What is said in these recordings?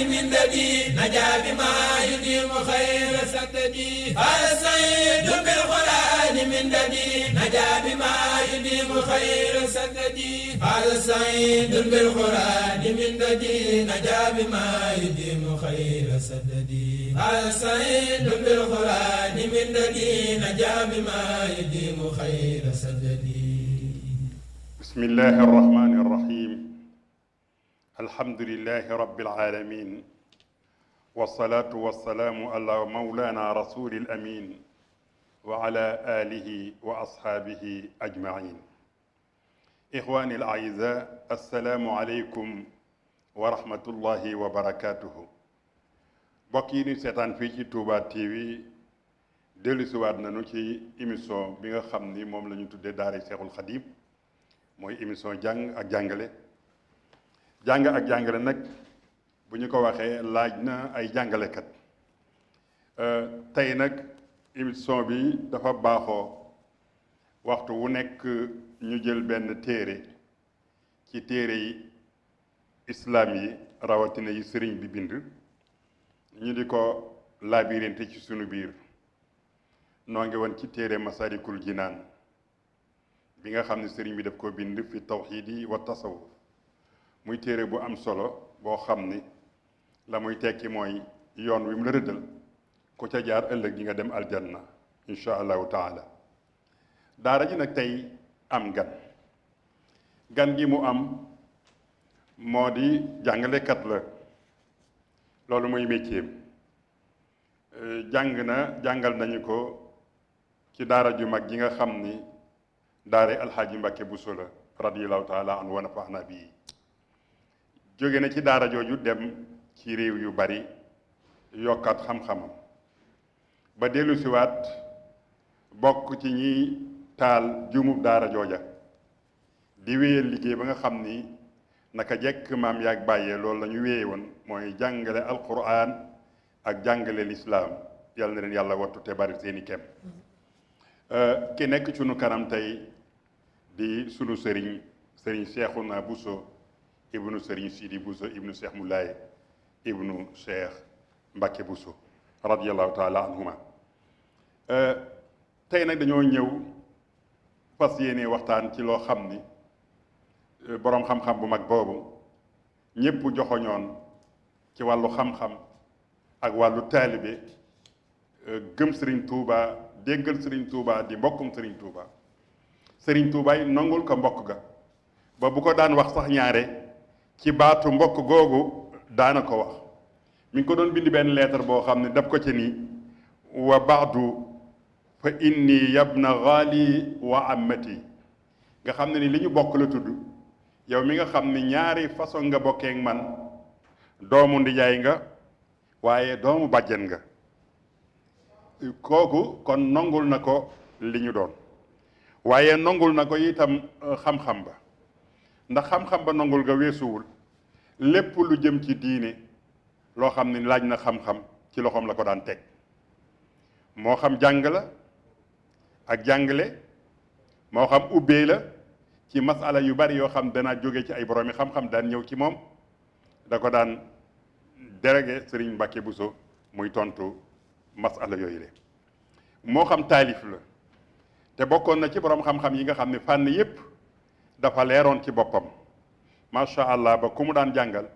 من ددي نجا بما يديم خير سددي هذا سعيد بالقرآن من ددي نجا بما يديم خير سددي هذا سعيد بالقرآن من ددي نجا بما يديم خير سددي هذا سعيد بالقرآن من ددي نجا بما يديم خير سددي. بسم الله الرحمن الرحيم. الحمد لله رب العالمين، والصلاة والسلام على مولانا رسول الأمين وعلى آله وأصحابه أجمعين. إخواني الأعزاء، السلام عليكم ورحمة الله وبركاته. بokki ni seetaan fii ci Touba TV dellusiwaat nañu ci émission bi nga xam ni moom la ñu tuddee Daara Cheikhul Khadim, mooy émission jàng ak jàngale. jàng ak jàngale nag bu ñu ko waxee laaj na ay jàngalekat. tey nag émission bi dafa baaxoo waxtu wu nekk ñu jël benn téere ci téere yi islaam yi, rawatina yi sëriñ bi bind, ñu di ko laabirinte ci sunu biir. noo ngi woon ci téere Masaalikul Jinaan bi nga xam ne sëriñ bi daf ko bind fi tawxiidi wa tasawuf, muy téere bu am solo boo xam ni la muy tekki mooy yoon wi mu la rëddal ku ca jaar ëllëg di nga dem aljanna insha allahu taala. daara ji nag tey am gan gi mu am moo di jàngalekat la, loolu mooy métier jàngal nañu ko ci daara ju mag ji nga xam ni daara alxaaji Mbàkke Buso la radiyallahu taala anhu wa nafaana bii. jóge na ci daara jooju dem ci réew yu bari yokkaat xam-xamam ba dellu siwaat bokk ci ñiy taal jumub daara jooja di wéyal liggéey ba nga xam ni naka jekk maam yaag bàyyee loolu la ñu wéye woon, mooy jàngale alquran ak jàngale lislaam. yàlla na leen yàlla wattu te bari seeni kem. ki nekk sunu kanam tey di sunu sëriñ Seexuna Buso ibnu sëriñ Sidi Buso ibnu Cheikh Moulaye ibnu Cheikh Mbacke Buso radiyallahu taala anhuma. tey nag dañoo ñëw fas yéene waxtaan ci loo xam ni boroom xam-xam bu mag boobu ñépp joxoñoon ci wàllu xam-xam ak wàllu taalibe, gëm Sëriñ Tuuba, déggal Sëriñ Tuuba, di mbokkum Sëriñ Tuuba. Sëriñ Tuuba yi nangul ko mbokk ga ba bu ko daan wax sax ñaare ci baatu mbokk googu daana ko wax. mi ngi ko doon bind benn lettre boo xam ne daf ko ci nii: wa baadu fa inni yabna ghali wa ammati. nga xam ne ni li ñu bokk la tudd. yow mi nga xam ne ñaari façon nga bokkee ak man, doomu ndijaay nga waaye doomu bàjjen nga. kooku kon nongul na ko li ñu doon, waaye nongul na ko itam xam-xam ba, ndax xam-xam ba nongul nga weesuwul lépp lu jëm ci diine loo xam ne laaj na xam-xam ci loxoom la ko daan teg. moo xam jàng la ak jàngale, moo xam ubbee la ci masala yu bari yoo xam danaa jóge ci ay boroomi xam-xam daan ñëw ci moom, da ko daan délégué Sëriñ Mbàkke Buso muy tontu masala yooyu le. moo xam taalif la, te bokkoon na ci boroom xam-xam yi nga xam ne fànn yépp dafa leeroon ci boppam macha allah, ba ku mu daan jàngal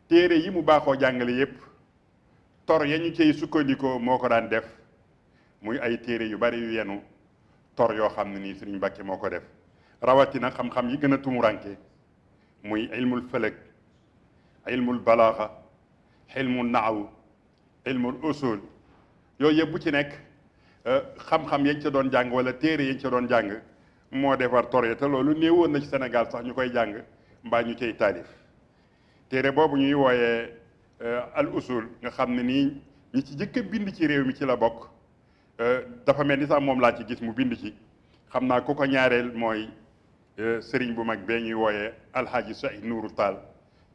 téere yi mu baaxoo jàngale yépp tor ya ñu cay sukkandikoo moo ko daan def, muy ay téere yu bari yu yenu tor yoo xam ne nii Sëriñ Mbàkke moo ko def. rawatina xam-xam yi gën a tumuranke muy ilmul falak, ilmul balaaxa, ilmul naaw, ilmul usul. yooyu yëpp bu ci nekk xam-xam yañ ca doon jàng wala téere yañ ca doon jàng moo defar tor te loolu néewoon na ci Sénégal sax ñu koy jàng mbaa ñu cay taalif. téere boobu ñuy wooyee al usul nga xam ne nii ñi ci jëkk a bind ci réew mi ci la bokk, dafa mel ni sax moom laa ci gis mu bind ci. xam naa ku ko ñaareel mooy sëriñ bu mag bee ñuy wooyee alhaaji Saïd Nuuru Taal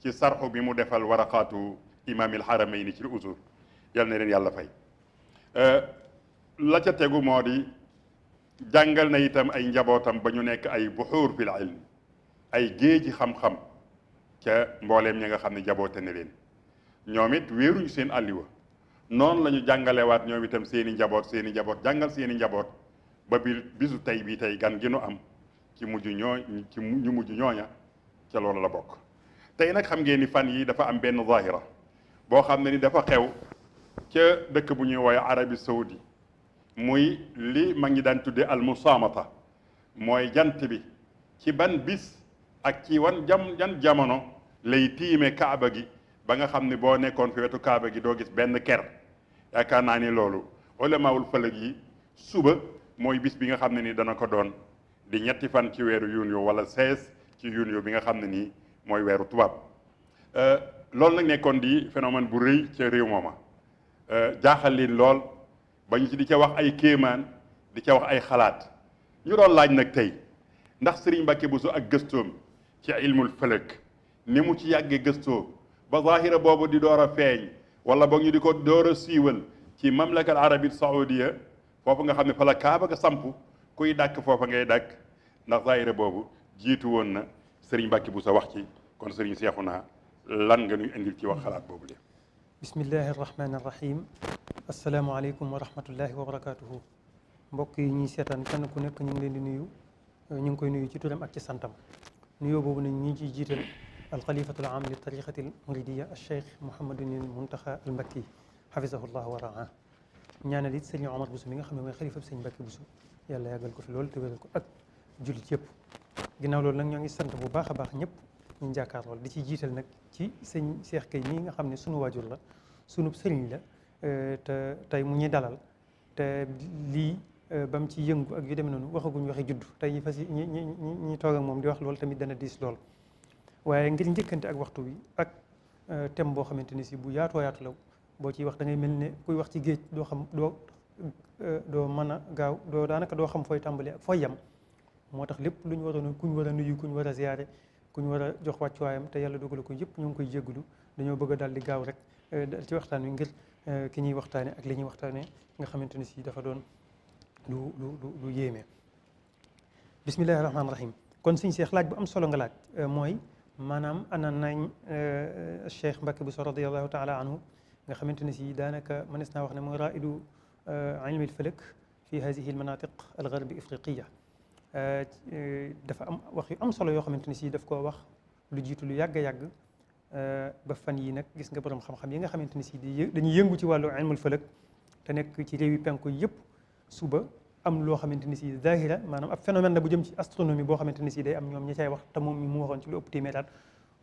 ci sarxu bi mu defal waraqaatu imaamil haramayni ci usul. yal na leen yàlla fay. la ca tegu moo di jàngal na itam ay njabootam ba ñu nekk ay buxuur fil ilm, ay géeji xam-xam ca mbooleem ña nga xam ne jaboote ne leen. ñoom it wéeruñu seen àlliwa noonu la ñu jàngalewaat ñoom itam seeni njaboot jàngal seeni njaboot ba bisu tey bii tey gan gi nu am ci mujj ñu mujj ñooña ca loolu la bokk. tey nag xam ngeen ni fan yi dafa am benn zahira boo xam ne ni dafa xew ca dëkk bu ñuy woowe Arabie Saoudi muy li mag ñi daan tuddee al musaamata mooy jant bi ci ban bis ak ci jan jamono lay tiime kaaba gi ba nga xam ne boo nekkoon fi wetu kaaba gi doo gis benn ker. yaakaar naa ni loolu ulamaawul falak yi suba mooy bis bi nga xam ne ni dana ko doon di ñetti fan ci weeru yuunyo wala 16 ci yuunyo bi nga xam ne nii mooy weeru tubaab loolu nag nekkoon di phénomène bu rëy ca réew mooma jaaxal leen lool ba ñu ci di ca wax ay kéemaan di ca wax ay xalaat ñu doon laaj nag tey ndax Sëriñ Mbàkke Buso ak gëstoom ci ilmul falak ni mu ci yàggee gëstoo ba zahira boobu di door a feeñ wala boog ñu di ko door a siiwal ci mamlaka al arabie saoudia foofu nga xam ne fa la kaaba ga samp kuy dàkk foofa ngay dàkk ndax zahira boobu jiitu woon na Sëriñ Mbàkke Buso wax ci kon Sëriñ Seexuna lan nga ñuy indil ci wax xalaat boobu le bismillahi arrahmani arrahim asalaamaaleykum wa rahmatullahi wa barakatuhu mbokk yi ñuy seetaan kenn ku nekk ñu ngi leen di nuyu ñu ngi koy nuyu ci turam ak ci santam nuyoo boobu nag ñi ciy jiital alxalifatul aam li tariqati al muridiya al cheikh Mouhamadunil Muntaxa al Mbakki xafisahullah wa raa ñaanal it sëriñ Omar Bousso mi nga xam ne mooy xalifa bi sëriñ Mbakki Bousso yàlla yàggal ko fi loolu te wéral ko ak jullit yëpp ginnaaw loolu nag ñoo ngi sant bu baax a baax ñëpp ñu jàkkaar lool di ci jiital nag ci sëñ Cheikh Kay mii nga xam ne sunu waajur la sunu sëriñ la te tey mu ñuy dalal te lii ba mu ci yëngu ak yu demee noonu waxaguñ waxi juddu tey ñi fas ñi toog ak moom di wax loolu tamit dana diis lool waaye ngir njëkkante ak waxtu wi ak thème boo xamante ni si bu yaatoo yaatu la boo ciy wax da ngay mel ne kuy wax ci géej doo xam doo mën a gaaw daanaka doo xam fooy tàmbalee ak fooy yem moo tax lépp lu ñu waroon kuñ war a nuyu kuñ war a ziyaare kuñ war a jox wàccuwaayam te yàlla dogal ko yëpp ñu ngi koy jégalu dañoo bëgg a daal di gaaw rek ci waxtaan wi ngir ki ñuy waxtaane ak li ñuy waxtaane nga xamante ni si dafa doon lu yéeme. bismillahi rahmaani rahim kon suñ Cheikh laaj bu am solo nga laaj mooy maanaam ana nañ Cheikh Mbacke Bousso radiallahu taala anhu nga xamante ne si daanaka mënees naa wax ne mooy raidu ilmi al-falak fi hadihi al-manatiq al-gharbi ifriqiya dafa am wax yu am solo yoo xamante ne si daf koo wax lu jiitu lu yàgg a yàgg ba fan yi nag gis nga borom xam-xam yi nga xamante ne si dañuy yëngu ci wàllu ilmul falak te nekk ci réew yi penku yëpp suba am loo xamante ni si zahira maanaam ab phénomène la bu jëm ci astronomie boo xamante ni si day am ñoom ñi cay wax te moom mu waxoon ci lu ëpp téeméer at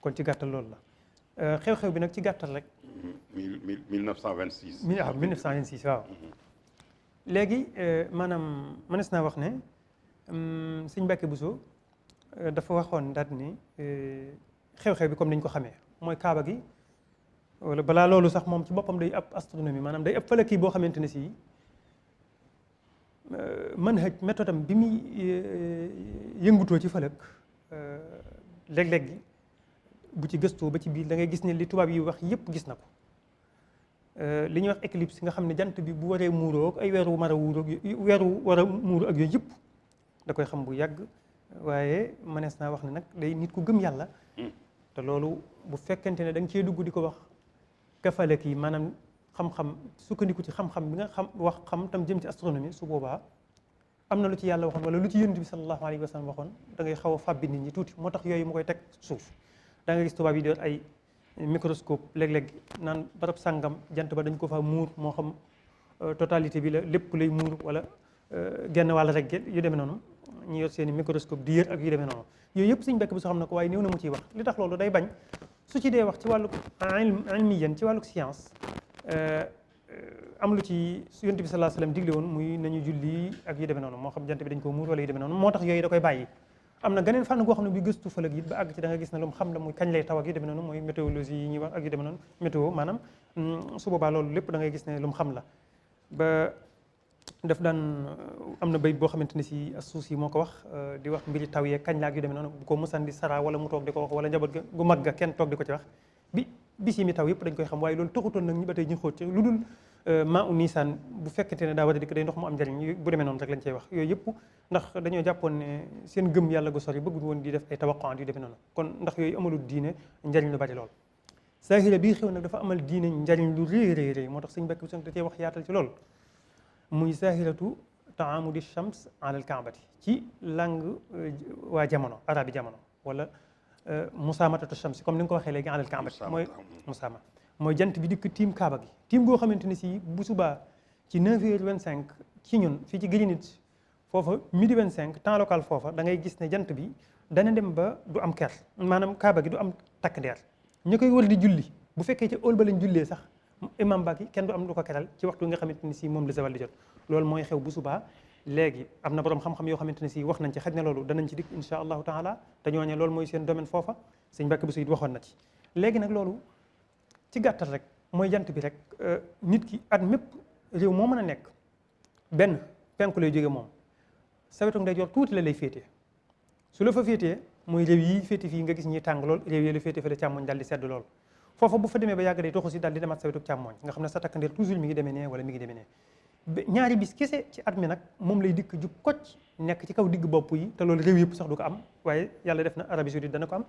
kon ci gàttal loolu la xew-xew bi nag ci gàttal rek. 1926. waaw 1926 waaw. léegi maanaam mënees naa wax ne sëñ Mbacke Bousso dafa waxoon daal ni xew-xew bi comme niñ ko xamee mooy kaaba gi wala balaa loolu sax moom ci boppam day ab astronomie maanaam day ab falaki boo xamante ne si. manhaj méthode am bi muy yëngutoo ci falak léeg-léeg gi bu ci gëstoo ba ci biir da ngay gis ne li tubaab yi wax yëpp gis na ko li ñuy wax éclipse nga xam ne jant bi bu waree muuroo ay weeru mar a wuuroo weeru war a muuru ak yooyu yëpp da koy xam bu yàgg waaye mënees naa wax ne nag day nit ku gëm yàlla te loolu bu fekkente ne da nga cee dugg di ko wax ka falak yi maanaam xam-xam sukkandiku ci xam-xam bi nga xam tam jëm ci astronomie su boobaa am na lu ci yàlla waxoon wala lu ci yonent bi sallallahu alayhi wa sallam waxoon da ngay xaw a fàbbi nit ñi tuuti moo tax yooyu mu koy teg suuf da nga gis tubaab yi di ay microscope léeg-léeg naan barab sàngam jant ba dañ ko fa muur moo xam totalité bi la lépp lay muur wala genn wàll rek yu demee noonu ñu yor seen i microscope di yër ak yu demee noonu yooyu yëpp Sëñ Mbàkke Bousso xam na ko waaye néew na mu ciy wax li tax loolu day bañ su ci dee wax ci wàllu ilmiyan ci wàllu science am lu ci yonent bi sallallahu alayhi wasallam digle woon muy nañu julli ak yu demee noonu moo xam jant bi dañ ko muur wala yu demee noonu moo tax yooyu da koy bàyyi am na geneen fànn goo xam ne bi gëstu falak it ba àgg ci da nga gis ne lu mu xam la muy kañ lay taw ak yu demee noonu mooy météorologie yi ñuy wax ak yu demee noonu météo maanaam su boobaa loolu lépp da ngay gis ne lu mu xam la ba daf daan am na bayit boo xamante ne si suuf yi moo ko wax di wax mbiri taw yee kañ la ak yu demee noonu bu ko mësan di sara wala mu toog di ko wax wala njaboot gu mag ga kenn toog di ko ci wax bis yi mi taw yëpp dañ koy xam waaye loolu taxutoon nag ñu ba tey ñu xóot ci lu dul maa u nisaan bu fekkente ne daa war a dikk day ndox mu am njariñ bu demee noonu rek lañ cey wax yooyu yëpp ndax dañoo jàppoon ne seen gëm yàlla gu sori bëgguñu woon di def ay tawaqan yu demee noonu kon ndax yooyu amalul diine njariñ lu bari lool saahira bii xew nag dafa amal diine njariñ lu rëy rëy moo tax sëñ Mbàkke Buso da cee wax yaatal ci lool muy saahiratu taamudi shams ala al kaabati ci langue waa jamono arabi jamono wala musaamatatu shams comme ni nga ko waxee léegi ala al kaabati mooy musaama mooy jant bi dikk tiim kaaba gi tiim goo xamante ne si bu subaa ci 9h25 ci ñun fii ci Greenwich foofa midi 25 temps local foofa da ngay gis ne jant bi dana dem ba du am ker maanaam kaaba gi du am takk ndeer ñu koy war di julli bu fekkee ci ël ba lañ jullee sax imam baki kenn du am lu ko keral ci waxtu nga xamante ni si moom la zawal di jot loolu mooy xew bu subaa léegi am na borom xam-xam yoo xamante ne si wax nañ ci xaj na loolu danañ ci dikk insha allahu taala te ñooñe loolu mooy seen domaine foofa sëñ Mbàkke Buso it waxoon na ci léegi nag loolu ci gàttal rek mooy jant bi rek nit ki at mépp réew moo mën a nekk benn penku lay jóge moom sa wetu ndeyjoor tuuti la lay féetee su la fa féetee mooy réew yi féete fii nga gis ñuy tàng lool réew yi la féete fële càmmoñ daal di sedd lool foofa bu fa demee ba yàgg day toxu si daal di demaat sa wetu càmmoñ nga xam ne sa takkandeer toujours mi ngi demee nee wala mi ngi demee nee ñaari bis kese ci at mi nag moom lay dikk ju kocc nekk ci kaw digg bopp yi te loolu réew yëpp sax du ko am waaye yàlla def na Arabie Saoudite dana ko am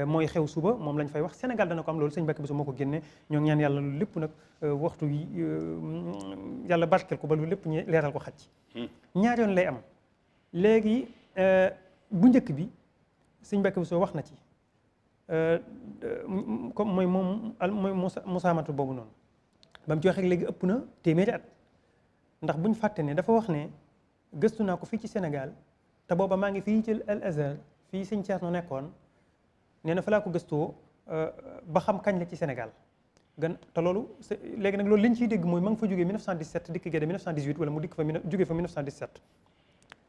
mooy xew suba moom lañ fay wax Sénégal dana ko am loolu sëñ Mbàkke Buso moo ko génne ñoo ngi ñaan yàlla loolu lépp nag waxtu yi yàlla barkeel ko ba loolu lépp ñu leeral ko xaj ñaari yoon lay am léegi bu njëkk bi sëñ Mbàkke Buso wax na ci comme mooy moom mooy musaamatu boobu noonu ba mu ci waxee léegi ëpp na téeméeri at ndax buñ fàtte ne dafa wax ne gëstu naa ko fii ci Sénégal te booba maa ngi fii ci Al Azhar fii sëñ Ceerno nekkoon nee na fa laa ko gëstoo ba xam kañ la ci Sénégal gan te loolu léegi nag loolu liñ ciy dégg mooy ma nga fa jógee 1917 dikk Gédé 1918 wala mu dikk fa jógee fa 1917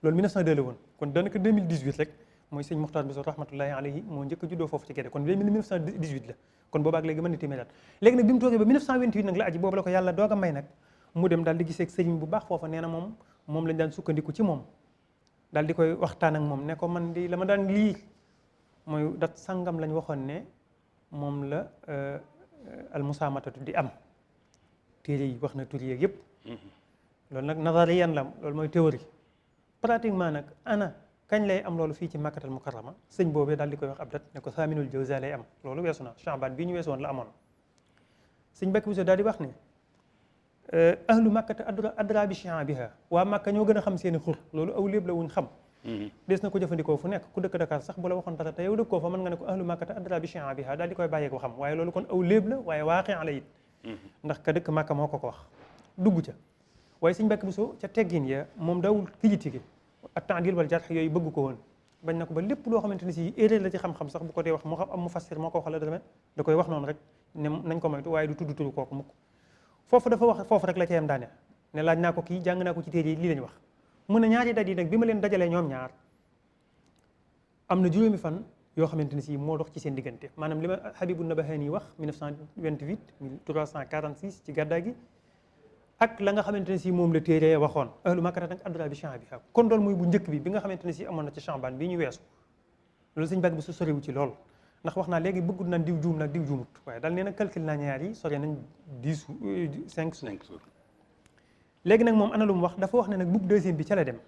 loolu 1902 la woon kon daanaka 2018 rek mooy sëñ Muxtaar Buso rahmatullahi alayhi moo njëkk a juddoo foofu ci Gédé kon léegi 1918 la kon boobaak léegi mën na téeméer at léegi nag bi mu toogee ba 1928 nag la aji boobu la ko yàlla doog a may nag mu dem daal di gisee ak sëriñ bu baax foofa nee na moom lañ daan sukkandiku ci moom daal di koy waxtaan ak moom ne ko man di la ma daan lii mooy dat sangam lañ waxoon ne moom la al musaamatatu di am téere yi wax na tur yeeg yëpp loolu nag nazariyan la loolu mooy théorie pratiquement nag ana kañ lay am loolu fii ci Makkatal Mukarrama sëñ boobee daal di koy wax ab dat ne ko saaminul jawza lay am loolu weesu na Shaaban bii ñu weesu woon la amoon sëñ Mbàkke Buso daal di wax ne ahlu makkata adra bi shi'abiha waa Makka ñoo gën a xam seen i xur loolu aw léeb la wuñ xam des na ko jëfandikoo fu nekk ku dëkk Dakar sax bu la waxoon dara te yow dëkkoo fa mën nga ne ko ahlu makkata adra bi shi'abiha daal di koy bàyyee ko xam waaye loolu kon aw léeb la waaye waaqi la it ndax ka dëkk Makka moo ko wax dugg ca waaye sëñ Mbàkke Buso ca teggin ya moom daawul tigi ak ta'dil wal jarh yooyu bëgg ko woon bañ na ko ba lépp loo xamante ne si erreur la ci xam-xam sax bu ko dee wax moo xam am mufassir moo ko wax la deme da koy wax noonu rek ne nañ ko moytu waaye du tudd turu kooku mukk foofu dafa wax foofu rek la ca yem daane ne laaj naa ko kii jàng naa ko ci téere yi lii lañ wax mun na ñaari dat yi nag bi ma leen dajalee ñoom ñaar am na juróomi fan yoo xamante ne si moo dox ci seen diggante maanaam li ma Habibu Nabahani wax 1928 1346 ci gàddaa gi ak la nga xamante ne si moom la téere waxoon ahlu makkata nag adra bi shi'abiha kon dool muy bu njëkk bi nga xamante ne si amoon na ci Sha'ban bii ñu weesu loolu sëñ Mbàkke Buso soriwu ci lool ndax wax naa léegi bëggul naan diw juum nag diw juumut waaye daal nee na calcul naa ñaar yi sore nañ 5 jours léegi nag moom ana lu mu wax dafa wax ne nag bub deuxième bi ca la dem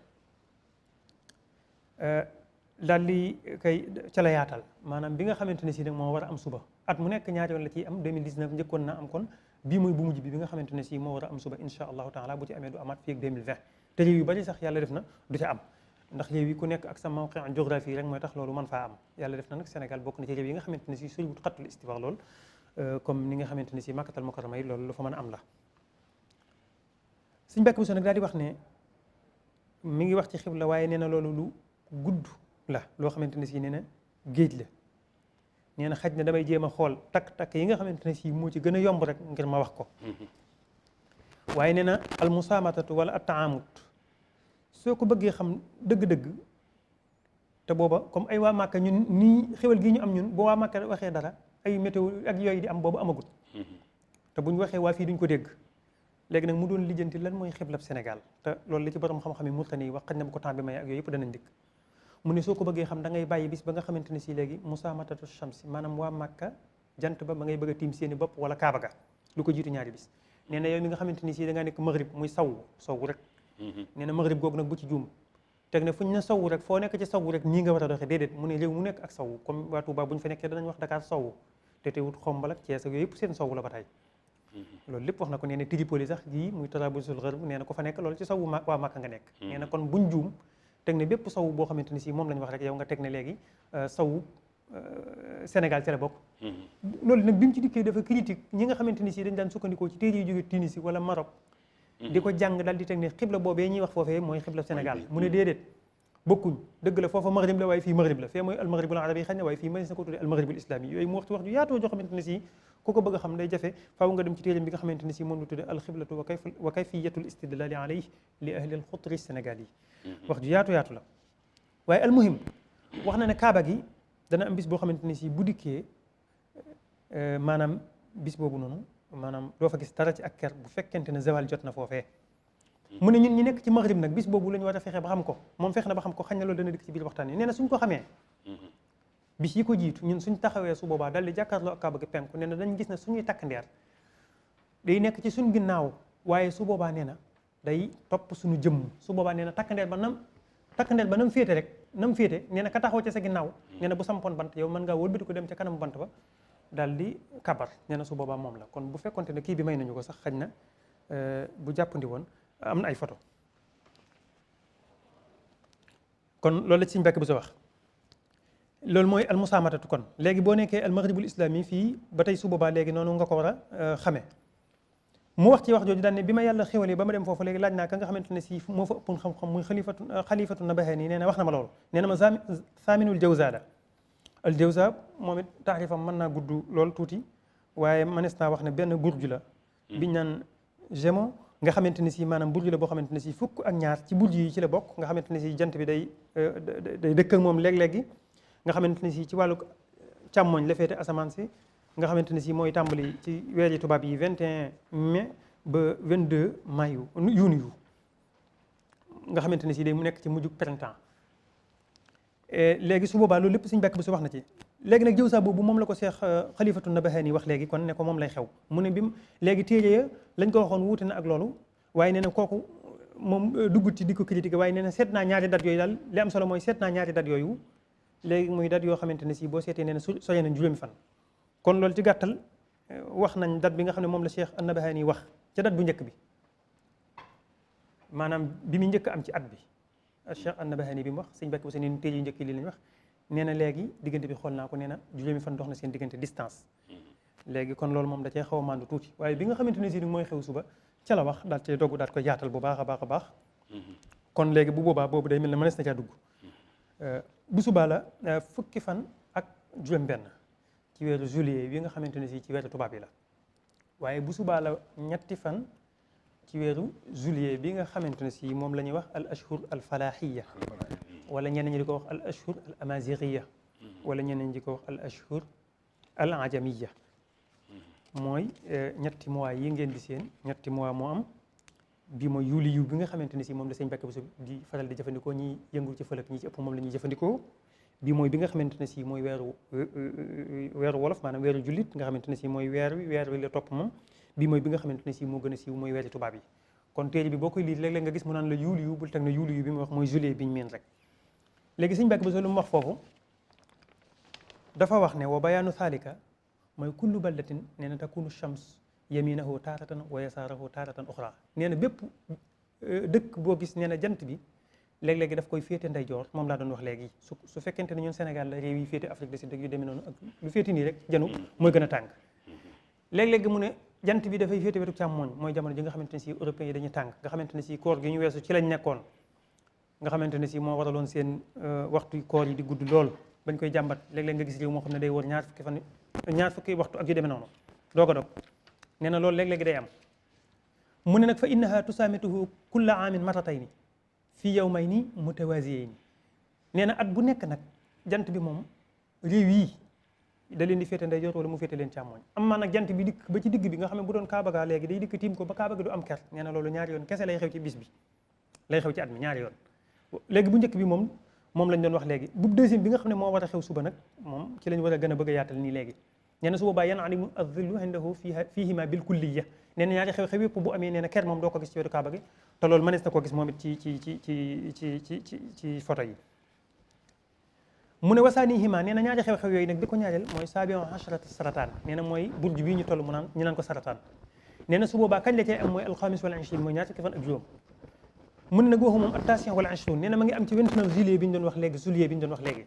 daal di kay ca la yaatal maanaam bi nga xamante ne si nag moo war a am suba at mu nekk ñaari yoon la ciy am 2019 njëkkoon naa am kon bii mooy bu mujj bi nga xamante ne si moo war a am suba insha allahu taala bu ci amee du amaat fii ak 2020 te réew yu bari sax yàlla def na du ca am ndax réew yi ku nekk ak sa mawqi géographie rek mooy tax loolu mën faa am yàlla def na nag Sénégal bokk na ci réew yi nga xamante ne si soriwut xattul istiwa lool comme ni nga xamante ne si Makkatal Mukarrama yi loolu lu fa mën a am la Sëñ Mbàkke Buso nag daal di wax ne mi ngi wax ci xibla waaye nee na loolu lu gudd la loo xamante ne si nee na géej la nee na xaj na damay jéem a xool takk-takk yi nga xamante ne si moo ci gën a yomb rek ngir ma wax ko waaye nee na al musaamatatu wala at taamut soo ko bëggee xam dëgg-dëgg te booba comme ay waa Màkka ñun nii xewal gii ñu am ñun boo waa Màkka waxee dara ay météo ak yooyu di am boobu amagut te buñ waxee waa fii duñ ko dégg léegi nag mu doon lijjanti lan mooy xiblab Sénégal te loolu li ci borom xam-xam yi Mauritanie yi wax xañ na bu ko temps bi may ak yooyu yëpp danañ dikk mu ne soo ko bëggee xam da ngay bàyyi bis ba nga xamante ne si léegi musaamatatu shamsi maanaam waa Màkka jant ba ma ngay bëgg a tiim seeni bopp wala Kaaba ga lu ko jiitu ñaari bis nee na yow mi nga xamante ni si da ngaa nekk maghrib muy sawwu rek nee na maghrib googu nag bu ci juum teg ne fu ñu ne sawwu rek foo nekk ci sawwu rek nii nga war a doxee déedéet mu ne réew mu nekk ak sawwu comme waa Touba bu ñu fa nekkee danañ wax Dakar sawwu te teewut Xombal ak Thiès ak yooyu yëpp seen sowu la ba tey loolu lépp wax na ko nee na Tripoli sax gii muy Tarablusul Gharb nee na ko fa nekk loolu ci sowu waa Màkka nga nekk nee na kon buñ juum teg ne bépp sowu boo xamante ni si moom lañ wax rek yow nga teg ne léegi sowu Sénégal ci la bokk loolu nag bi mu ci dikkee dafa critique ñi nga xamante ni si dañ daan sukkandikoo ci téere yi jóge Tunisie wala Maroc di ko jàng daal di teg ne xibla boobee ñuy wax foofee mooy xibla Sénégal mu ne déedéet bokkuñ dëgg la foofa maghrib la waaye fii maghrib la fee mooy almaghribul arabi xëy na waaye fii mënees na ko tuddee almaghribul islami yooyu mu wax ci wax ju yaatoo joo xamante ne si ku ko bëgg a xam day jafe faaw nga dem ci téeréem bi nga xamante ne si moom la tuddee alxiblatu wa kayfiyatul istidlali alayhi li ahli al xutri sénégal yi wax ju yaatu la waaye almuhim wax na ne kaaba gi dana am bis boo xamante ne si bu dikkee maanaam bis boobu noonu maanaam doo fa gis dara ci ak ker bu fekkente ne zawal jot na foofee mu ne ñun ñi nekk ci maghrib nag bis boobu la ñu war a fexe ba xam ko moom fexe na ba xam ko xañ na loolu dana dikk ci biir waxtaan yi nee na suñ ko xamee bis yi ko jiitu ñun suñ taxawee su boobaa dal di jàkkaarloo ak kaaba gi penku nee na dañ gis ne suñuy takk ndeer day nekk ci suñ ginnaaw waaye su boobaa nee na day topp suñu jëmm su boobaa nee na takk ndeer ba nam féete rek nam féete nee na ka taxaw ci sa ginnaaw nee na bu sampoon bant yow mën ngaa wëlbati ko dem ca kanam bant ba daal di kabar nee na su boobaa moom la kon bu fekkonte ne kii bi may nañu ko sax xañ na bu jàppandi woon am na ay photo kon loolu la ci Sëñ Mbàkke Buso wax loolu mooy almusaamatatu kon léegi boo nekkee almaghribul islami fii ba tey su boobaa léegi noonu nga ko war a xamee mu wax ci wax jooju daan ne bi ma yàlla xéwalee ba ma dem foofu léegi laaj naa ka nga xamante ne si moo fa ëppoon xam-xam muy xalifatu Nabahani nee na wax na ma loolu nee na ma saaminul jawza la al jawza moom it taarifam mën naa gudd lool tuuti waaye mënees naa wax ne benn burju la biñ naan Gémeaux nga xamante ne si maanaam burju la boo xamante ne si fukk ak ñaar ci burju yi ci la bokk nga xamante ne si jant bi day dëkk ak moom léeg-léegi nga xamante ne si ci wàllu càmmoñ la féete asamaan si nga xamante ne si mooy tàmbali ci weeri tubaab yi 21 mai ba 22 mai yuuni nga xamante ne si day mu nekk ci mujjug printemps léegi su boobaa loolu lépp Sëñ Mbàkke Buso wax na ci léegi nag jawsa boobu moom la ko Seex Xalifatu Nabahani wax léegi kon ne ko moom lay xew mu ne bim léegi téere ya lañ ko waxoon wuute na ak loolu waaye nee na kooku moom dugg ci di ko critiquer waaye nee na seet naa ñaari dat yooyu daal li am solo mooy seet naa ñaari dat yooyu léegi muy dat yoo xamante ne si boo seetee nee na sore nañ juróomi fan kon loolu ci gàttal wax nañ dat bi nga xam ne moom la Seex Nabahani wax ca dat bu njëkk bi maanaam bi mu njëkk am ci at bi Cheikh An-Nabahani bi mu wax Sëñ Mbàkke Buso neen téere yu njëkk yi li lañ wax nee na léegi diggante bi xool naa ko nee na juróomi fan dox na seen diggante distance léegi kon loolu moom da cee xaw a mandu tuuti waaye bi nga xamante ne si ni mooy xew suba ca la wax daal cee dogg daal ko yaatal bu baax a baax kon léegi bu boobaa boobu day mel ne mënees na caa dugg bu subaa la fukki fan ak juróom benn ci weeru juillet bi nga xamante ne si ci weeru tubaab yi la waaye bu subaa la ñetti fan ci weeru juillet bi nga xamante ne si moom la ñuy wax al ashhur al falahiya wala ñeneen ñi di ko wax al ashhur al amazighiya wala ñeneen ñi di ko wax al ashhur al ajamiya mooy ñetti mois yi ngeen di seen ñetti mois moo am bi mooy yuliyu bi nga xamante ne si moom la Sëñ Mbàkke Buso di faral di jëfandikoo ñi yëngu ci fëlëk ñi ci ëpp moom la ñuy jëfandikoo bi mooy bi nga xamante ne si mooy weeru wolof maanaam weeru jullit nga xamante ne si mooy weer wi la topp moom bi mooy bi nga xamante ne si moo gën a siiw mooy weeri tubaab yi kon téere bi boo koy liir léeg-léeg nga gis mu naan la yuliyu bul teg na yuliyu bi mu wax mooy juillet biñu meen rek léegi Sëñ Mbàkke Buso lu mu wax foofu dafa wax ne wa bayaanu thalika mooy kullu baldatin nee na takunu shams yaminahu taaratan wa yasaarahu taaratan uxra nee na bépp dëkk boo gis nee na jant bi léeg-léegi daf koy féete ndeyjoor moom laa doon wax léegi su fekkente ne ñun Sénégal la réew yi féete Afrique du Sud yu demee noonu ak lu féete nii rek janu mooy gën a tàng léeg-léegi mu ne jant bi dafay féete wetu càmmooñ mooy jamono ji nga xamante ne si européens yi dañuy tàng nga xamante ne si koor gi ñu weesu ci lañ nekkoon nga xamante ne si moo waraloon seen waxtu koor yi di gudd lool bañ koy jàmbat léeg-léeg nga gis réew moo xam ne day wër ñaar fukki waxtu ak yu demee noonu doog a dog nee na loolu léeg-léegi day am mu ne nag fa innaha tusaamituhu kulla aamin maratayni fii yawmayni mutawaziyayni nee na at bu nekk nag jant bi moom réew yi da leen di féete ndeyjoor wala mu féete leen càmmooñ am maa nag jant bi dikk ba ci digg bi nga xam ne bu doon kaaba gaa léegi day dikk tiim ko ba kaaba ga du am ker nee na loolu ñaari yoon kese lay xew ci bis bi lay xew ci at mi ñaari yoon léegi bu njëkk bi moom lañ doon wax léegi bu deuxième bi nga xam ne moo war a xew suba nag moom ci lañ war a gën a bëgg a yaatal nii léegi nee na su boobaa yan alimu azillu indahu fihima bil kulliya nee na ñaari xew-xew yëpp bu amee nee na ker moom doo ko gis ci wetu kaaba gi te loolu mënees na koo gis moom it ci photo yi mu ne wasaanihima nee na ñaari xew-xew yooyu nag bi ko ñaareel mooy saabion asharata sarataan nee na mooy burj bii ñu toll mu naan ñu naan ko sarataan nee na su boobaa kañ la cay am mooy alxamis wala ishrin mooy ñaar fukki fan ak juróom mu ne nag waxu moom attention wala ishrin nee na ma ngi am ci 29 juillet bi ñu doon wax léegi juillet bi ñu doon wax léegi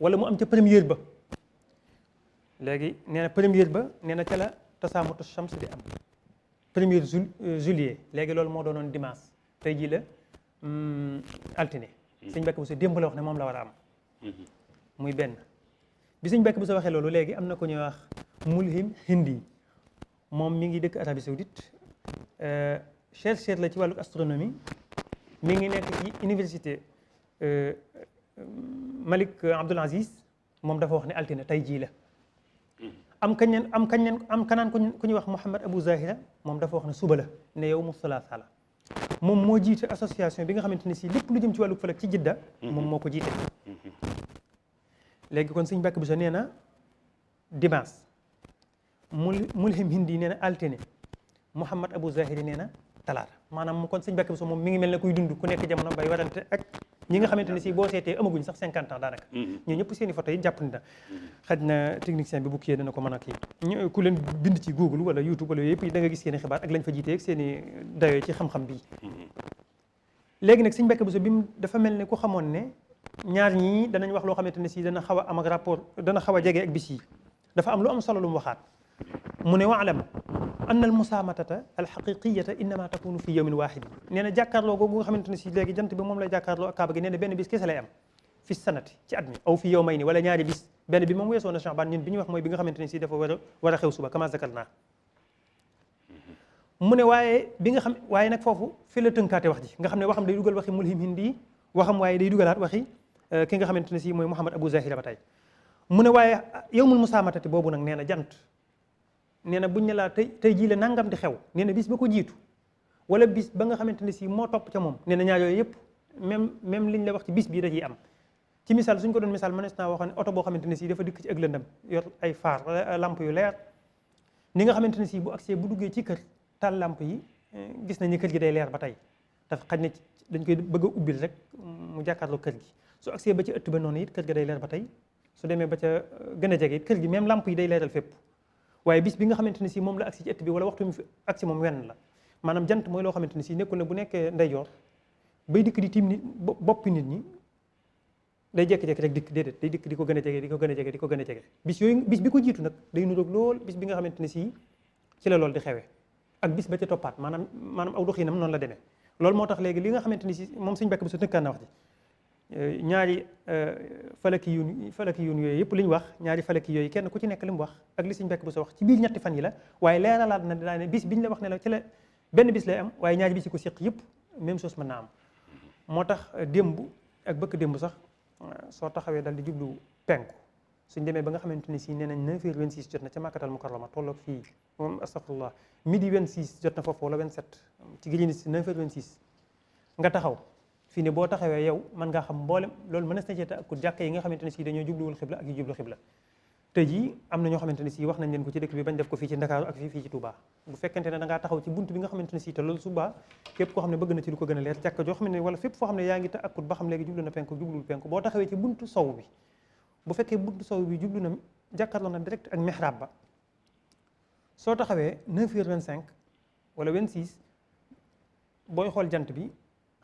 wala mu am ca première ba léegi nee na première ba nee na ca la tasaamutu shams di am première juillet léegi loolu moo doonoon dimanche tey jii la altine sëñ Mbàkke Buso démb la wax ne moom la war a am muy benn bi sëñ Mbàkke Buso waxee loolu léegi am na ko ñuy wax Mulhim Hindi moom mi ngi dëkk Arabie Saoudite chercheur la ci wàllu astronomie mi ngi nekk ci université Malik Abdul Aziz moom dafa wax ne altine tey jii la am kanaan ku ñuy wax Mouhamed Abou Zahira moom dafa wax ne suba la ne yow mu salaasa la moom moo jiite association bi nga xamante ne si lépp lu jëm ci wàllu falak ci Jidda moom moo ko jiite léegi kon sëñ Mbàkke Buso nee na dimanche Mulhim Hindi nee na altine Mouhamed Abou Zahiri nee na talaata maanaam kon sëñ Mbàkke Buso moom mi ngi mel ne kuy dund ku nekk jamono bay warante ak ñi nga xamante ne si boo seetee amaguñ sax 50 ans daanaka ñoo ñëpp seen i photo yi jàpp ni na xaj na technicien bi bu kiyee dana ko mën a kii ku leen bind ci Google wala YouTube wala yooyu yëpp da nga gis seen i xibaar ak lañ fa jiitee ak seen i dayoo ci xam-xam bii léegi nag sëñ Mbàkke Buso bi mu dafa mel ne ku xamoon ne ñaar ñii danañ wax loo xamante ne si dana xaw a am ak rapport dana xaw a jege ak bis yi dafa am lu am solo lu mu waxaat mu ne waalam anna al musaamatata al xaqiqiyata innama takunu fi yawmin waahid nee na jàkkaarloo googu nga xamante ne si léegi jant bi moom lay jàkkaarloo ak kaaba gi nee na benn bis kese lay am fi sanati ci at mi aw fi yawmayni wala ñaari bis benn bi moom weesoo na Sha'ban ñun bi ñu wax mooy bi nga xamante ne si dafa war a xew suba kama zakarna mu ne waaye nag foofu fi la tënkaate wax ji nga xam ne waxam day dugal waxi Mulhim Hindi waxam waaye day dugalaat waxi ki nga xamante ne si mooy Mouhamed Abou Zahira ba tey mu ne waaye yawmul musaamatati boobu nag nee na jant nee na buñ ne laa tey jii la nangam di xew nee na bis ba ko jiitu wala bis ba nga xamante ne si moo topp ca moom nee na ñaar yooyu yëpp même liñ la wax ci bis bii da ciy am ci misaal suñ ko doon misaal mënees naa waxoon ne oto boo xamante ne si dafa dikk ci ak lëndam yor ay faar lamp yu leer ni nga xamante ne si bu agsee bu duggee ci kër taal lamp yi gis nañ ni kër gi day leer ba tey dafa xaj na dañ koy bëgg a ubbil rek mu jàkkaarloo kër gi su agsee ba ci ëtt ba noonu it kër ga day leer ba tey su demee ba ca gën a jege it kër gi même lamp yi day leeral fépp waaye bis bi nga xamante ne si moom la agsi ci ëtt bi wala waxtu mi fi agsi moom wenn la maanaam jant mooy loo xamante ne si nekkul ne bu nekkee ndeyjoor bay dikk di tiim nit boppi nit ñi day jékki-jékki rek dikk déedéet day dikk di ko gën a jege di ko gën a jege di ko gën a jege bis bi ko jiitu nag day nuroog lool bis bi nga xamante ne si ci la loolu di xewee ak bis ba ca toppaat maanaam aw doxinam noonu la demee loolu moo tax léegi li nga xamante ni si moom Sëñ Mbàkke Buso tënkaan na wax ji ñaari falaki yun yooyu yëpp li ñu wax ñaari falaki yooyu kenn ku ci nekk li mu wax ak li Sëñ Mbàkke Buso wax ci biir ñetti fan yi la waaye leeralaat na daa ne bis biñ la wax ne la ci la benn bis lay am waaye ñaari bis yi ko séq yëpp même chose mën naa am moo tax démb ak bëkk démb sax soo taxawee dal di jublu penku suñ demee ba nga xamante ni si nee nañ 9h26 jot na ca Makkatal Mukarrama tolloog fii moom astafurlah midi 26 jot na foofu wala 27 ci Greenwich si 9h26 nga taxaw fii ne boo taxawee yow mën ngaa xam mboolem loolu mënees na cee ak jàkka yi nga xamante ne si dañoo jubluwul xibla ak yu jublu xibla tey jii am na ñoo xamante ne si wax nañ leen ko ci dëkk bi bañ def ko fii ci Ndakaaru ak fii ci Touba bu fekkente ne da ngaa taxaw ci bunt bi nga xamante ne si te loolu suba képp koo xam ne bëgg na ci lu ko gën a leer jàkka joo xam ne wala fépp foo xam ne yaa ngi ta akut ba xam léegi jublu na penku jubluwul penku boo taxawee ci buntu sow bi bu fekkee buntu sow bi jublu na jàkkaarloo na direct ak mihrab ba soo taxawee 9h25 wala 26 booy xool jant bi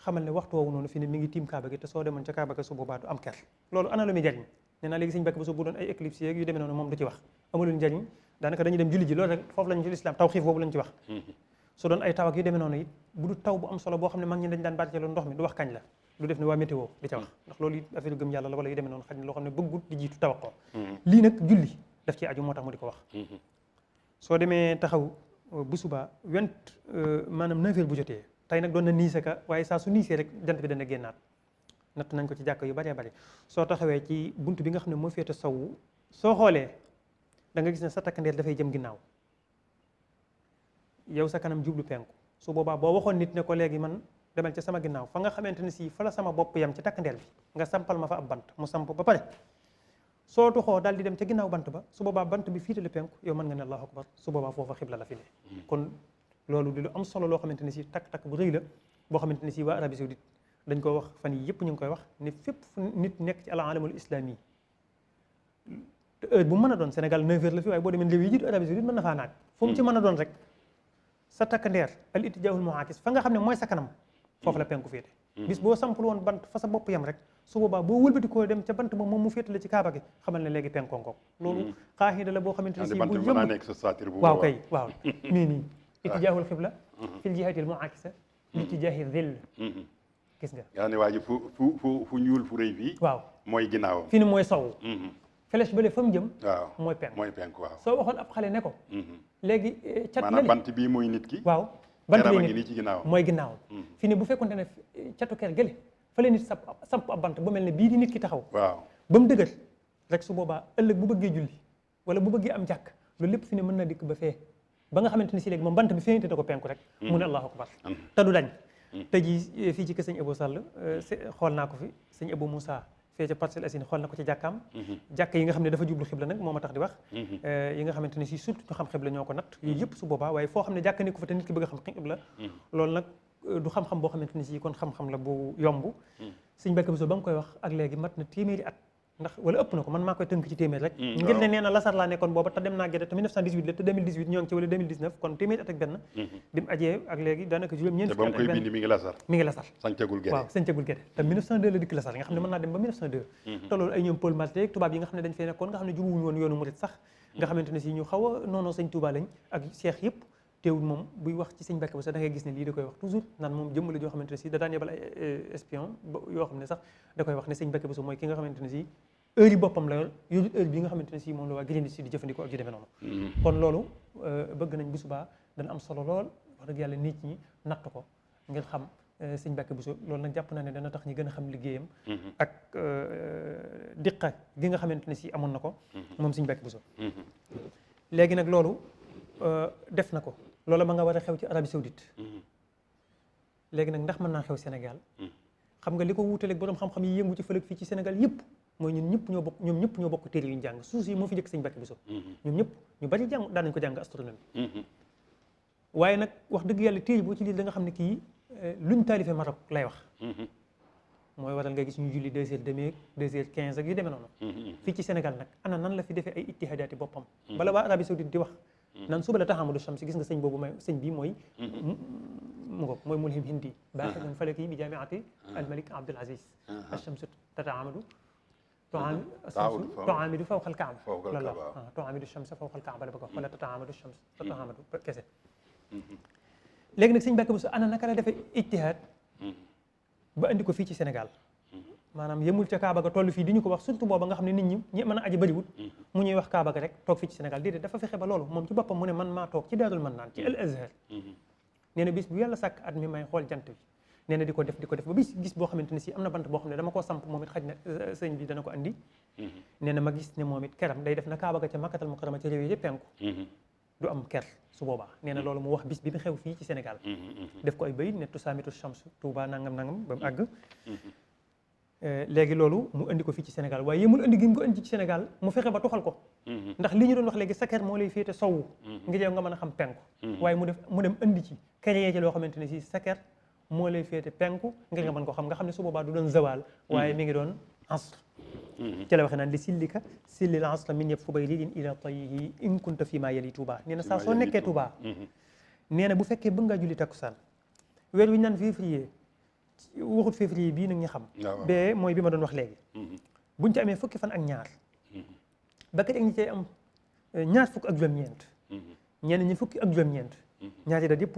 xamal ne waxtu woowu noonu fi ne mi ngi tiim kaaba gi te soo demoon ca kaaba gi su boobaa du am ker loolu ana lu muy jariñ nee naa léegi Sëñ Mbàkke Buso bu doon ay éclipse yeeg yu demee noonu moom du ci wax amulul njariñ daanaka dañuy dem julli ji loolu rek foofu lañu ci lislaam taw xiif boobu lañ ci wax su doon ay taw ak yu demee noonu it bu du taw bu am solo boo xam ne mag ñi dañ daan barkeelu ndox mi du wax kañ la du def ne waa météo di ca wax ndax loolu it affaire gëm yàlla la wala yu demee noonu xaj na loo xam ne bëggut di jiitu taw ko lii nag julli daf ci aju moo tax mu di ko wax soo demee taxaw bu suba maanaam 9h bu jotee tey nag doon na niise ka waaye saa su niisee rek jant bi dana génnaat natt nañ ko ci jàkk yu bëree bëri soo taxawee ci bunt bi nga xam ne moo féete sowu soo xoolee da nga gis ne sa takkandeer dafay jëm ginnaaw yow sa kanam jublu penku su boobaa boo waxoon nit ne ko léegi man demal ca sama ginnaaw fa nga xamante ne si fa la sama bopp yam ci takkandeer bi nga sampal ma fa ab bant mu samp ba pare soo tuxoo daal di dem ca ginnaaw bant ba su boobaa bant bi fiitale penku yow mën nga ne allahu akbar su boobaa foofa xibla la fi ne kon loolu di lu am solo loo xamante ne si takk-takk bu rëy la boo xamante ne si waa Arabie Saoudite dañ ko wax fan yi yëpp ñu ngi koy wax ne fépp fu nit nekk ci al alamul islami heure bu mën a doon Sénégal 9h la fi waaye boo demee réew yi jiitu Arabie Saoudite mën na faa naaj fu mu ci mën a doon rek sa takkandeer al ittijaahul mu'aakis fa nga xam ne mooy sa kanam foofu la penku féete bis boo sampul woon bant fa sa bopp yem rek su boobaa boo wëlbati koo dem ca bant ba moom mu féete la ci kaaba gi xamal ne léegi penkoon ko loolu xaaxida la boo xamante ne si bu mën naa nekk sa saatir bu waaw kay waaw nii ittijaahul xibla fil jihatil mu'aakisa li ittijaahi dhill gis nga yaa ne waa ji fu ñuul fu rëy fii waaw mooy ginnaawam fii ni mooy sow flèche bële fa mu jëm waaw mooy penk waaw soo waxoon ab xale ne ko léegi cat maanaam bant bii mooy nit ki waaw bant bi nit ci ginnaawam mooy ginnaawam fii ne bu fekkonte ne catu ker gële fa la nit samp ab bant bu mel ne bii di nit ki taxaw waaw ba mu dëgër rek su boobaa ëllëg bu bëggee julli wala bu bëggee am jàkk loolu lépp fi ne mën na dikk ba fee ba nga xamante ne si léegi moom bant bi féete na ko penku rek mu ne allahu akbar te du dañ tey jii fii ci kër sëñ Abou Sall xool naa ko fi sëñ Abou Moussa fee ca Parcelles Assainies xool na ko ci jàkkaam jàkk yi nga xam ne dafa jublu xibla nag moo ma tax di wax yi nga xamante ne si surtout ñu xam xibla ñoo ko natt yooyu yëpp su boobaa waaye foo xam ne jàkk ni ko fa te nit ki bëgg a xam xibla loolu nag du xam-xam boo xamante ne si kon xam-xam la bu yomb sëñ Mbàkke Buso ba nga koy wax ak léegi mat na téeméeri at ndax wala ëpp na ko man maa koy tënk ci téeméer rek ngir ne nee na lasar laa nekkoon booba te dem naa Gédé te 1918 la te 2018 ñoo ngi ci wala 2019 kon téeméeri at ak benn bi mu ajee ak léegi daanaka juróom-ñeent fukki at ak benn te ba mu koy bind mi ngi lasar sañcagul Gédé te 1902 la dikk lasar nga xam ne mën naa dem ba 1902 te loolu ay ñoom Paul Marty tubaab yi nga xam ne dañ fee nekkoon nga xam ne jubuwuñu woon yoonu murit sax nga xamante ne si ñu xaw a noonu sëñ Touba lañ ak cheikh yëpp teewul moom buy wax ci sëñ Mbàkke Buso da ngay gis ne lii da koy wax toujours naan moom jëmm la joo xamante ne si da daan yebal ay espion yoo xam ne sax da koy wax ne sëñ Mbàkke Buso mooy ki nga xamante ne si heure yi boppam la yor yorut heure bi nga xamante ne si moom la waa Greenwich si di jëfandikoo ak ju demee noonu kon loolu bëgg nañ bu subaa dana am solo lool wax dëgg yàlla nit ñi natt ko ngir xam sëñ Mbàkke Buso loolu nag jàpp naa ne dana tax ñi gën a xam liggéeyam ak diqa gi nga xamante ne si amoon na ko moom sëñ Mbàkke Buso léegi nag loolu def na ko loolu ma nga war a xew ci Arabie Saoudite léegi nag ndax mën naa xew Sénégal xam nga li ko wuutaleeg borom xam-xam yi yëngu ci fëlëg fii ci Sénégal yëpp mooy ñun ñëpp ñoo bokk téere yu ñu jàng suuf si moo fi jëkk sëñ Mbàkke Buso ñoom ñëpp ñu bari jàng daan nañ ko jàng astronomie waaye nag wax dëgg yàlla téere boo ci lii da nga xam ne kii luñ taalifee Maroc lay wax mooy waral nga gis ñu julli 2h30 2h15 ak yu demee noonu fii ci Sénégal nag ana nan la fi defee ay ijtihaadaati boppam bala waa Arabie Saoudite di wax naan suba la taxamudu shams gis nga sëñ boobu may sëñ bii mooy mu ngo mooy mulhim hindi baaxidun falaki bi jaamiati al malik Abdul Aziz ash-shamsu tataamadu tuamidu fawqa al kaaba loolu la tuamidu shams fawqa al kaaba la bëgg wax wala tataamadu shams tataamadu kese léegi nag sëñ Mbàkke Buso ana naka la defee ijtihaad ba andi ko fii ci Sénégal maanaam yemul ca Kaaba ga toll fii di ñu ko wax surtout booba nga xam ne nit ñi mën a aji bëriwut mu ñuy wax Kaaba ga rek toog fii ci Sénégal déedéet dafa fexe ba loolu moom ci boppam mu ne man maa toog ci Daarul Mannaan ci Al Azhar nee na bis bu yàlla sàkk at mi may xool jant bi nee na di ko def ba bis gis boo xamante ne si am na bant boo xam ne dama koo samp moom it xaj na sëñ bi dana ko andi nee na ma gis ne moom it keram day def na Kaaba ga ca Makkatal Mukarrama ca réew yi penku du am ker su boobaa nee na loolu mu wax bis bi mu xew fii ci Sénégal def ko ay bayit ne tusaamitu shams Tuuba nangam ba mu àgg léegi loolu mu andi ko fii ci Sénégal waaye yemul andi gi mu ko andi ci Sénégal mu fexe ba tuxal ko ndax li ñu doon wax léegi sa ker moo lay féete sowwu ngir yow nga mën a xam penku waaye mu dem andi ci créé ci loo xamante ne si sa ker moo lay féete penku ngir nga mën ko xam nga xam ne su boobaa du doon zawal waaye mi ngi doon asr ci la waxee naan li sillika sillil asra min yëpp fu bay lidin ila tayihi in kunta fi maa yali Touba nee na saa soo nekkee Touba nee na bu fekkee bëgg ngaa julli takkusaan weer wi ñu naan février waxut février bii nag ñu xam bee mooy bi ma doon wax léegi buñ ci amee fukki fan ak ñaar ba kat ñi cay am ñaar fukk ak juróom-ñeent ñenn ñi fukki ak juróom-ñeent ñaari dat yëpp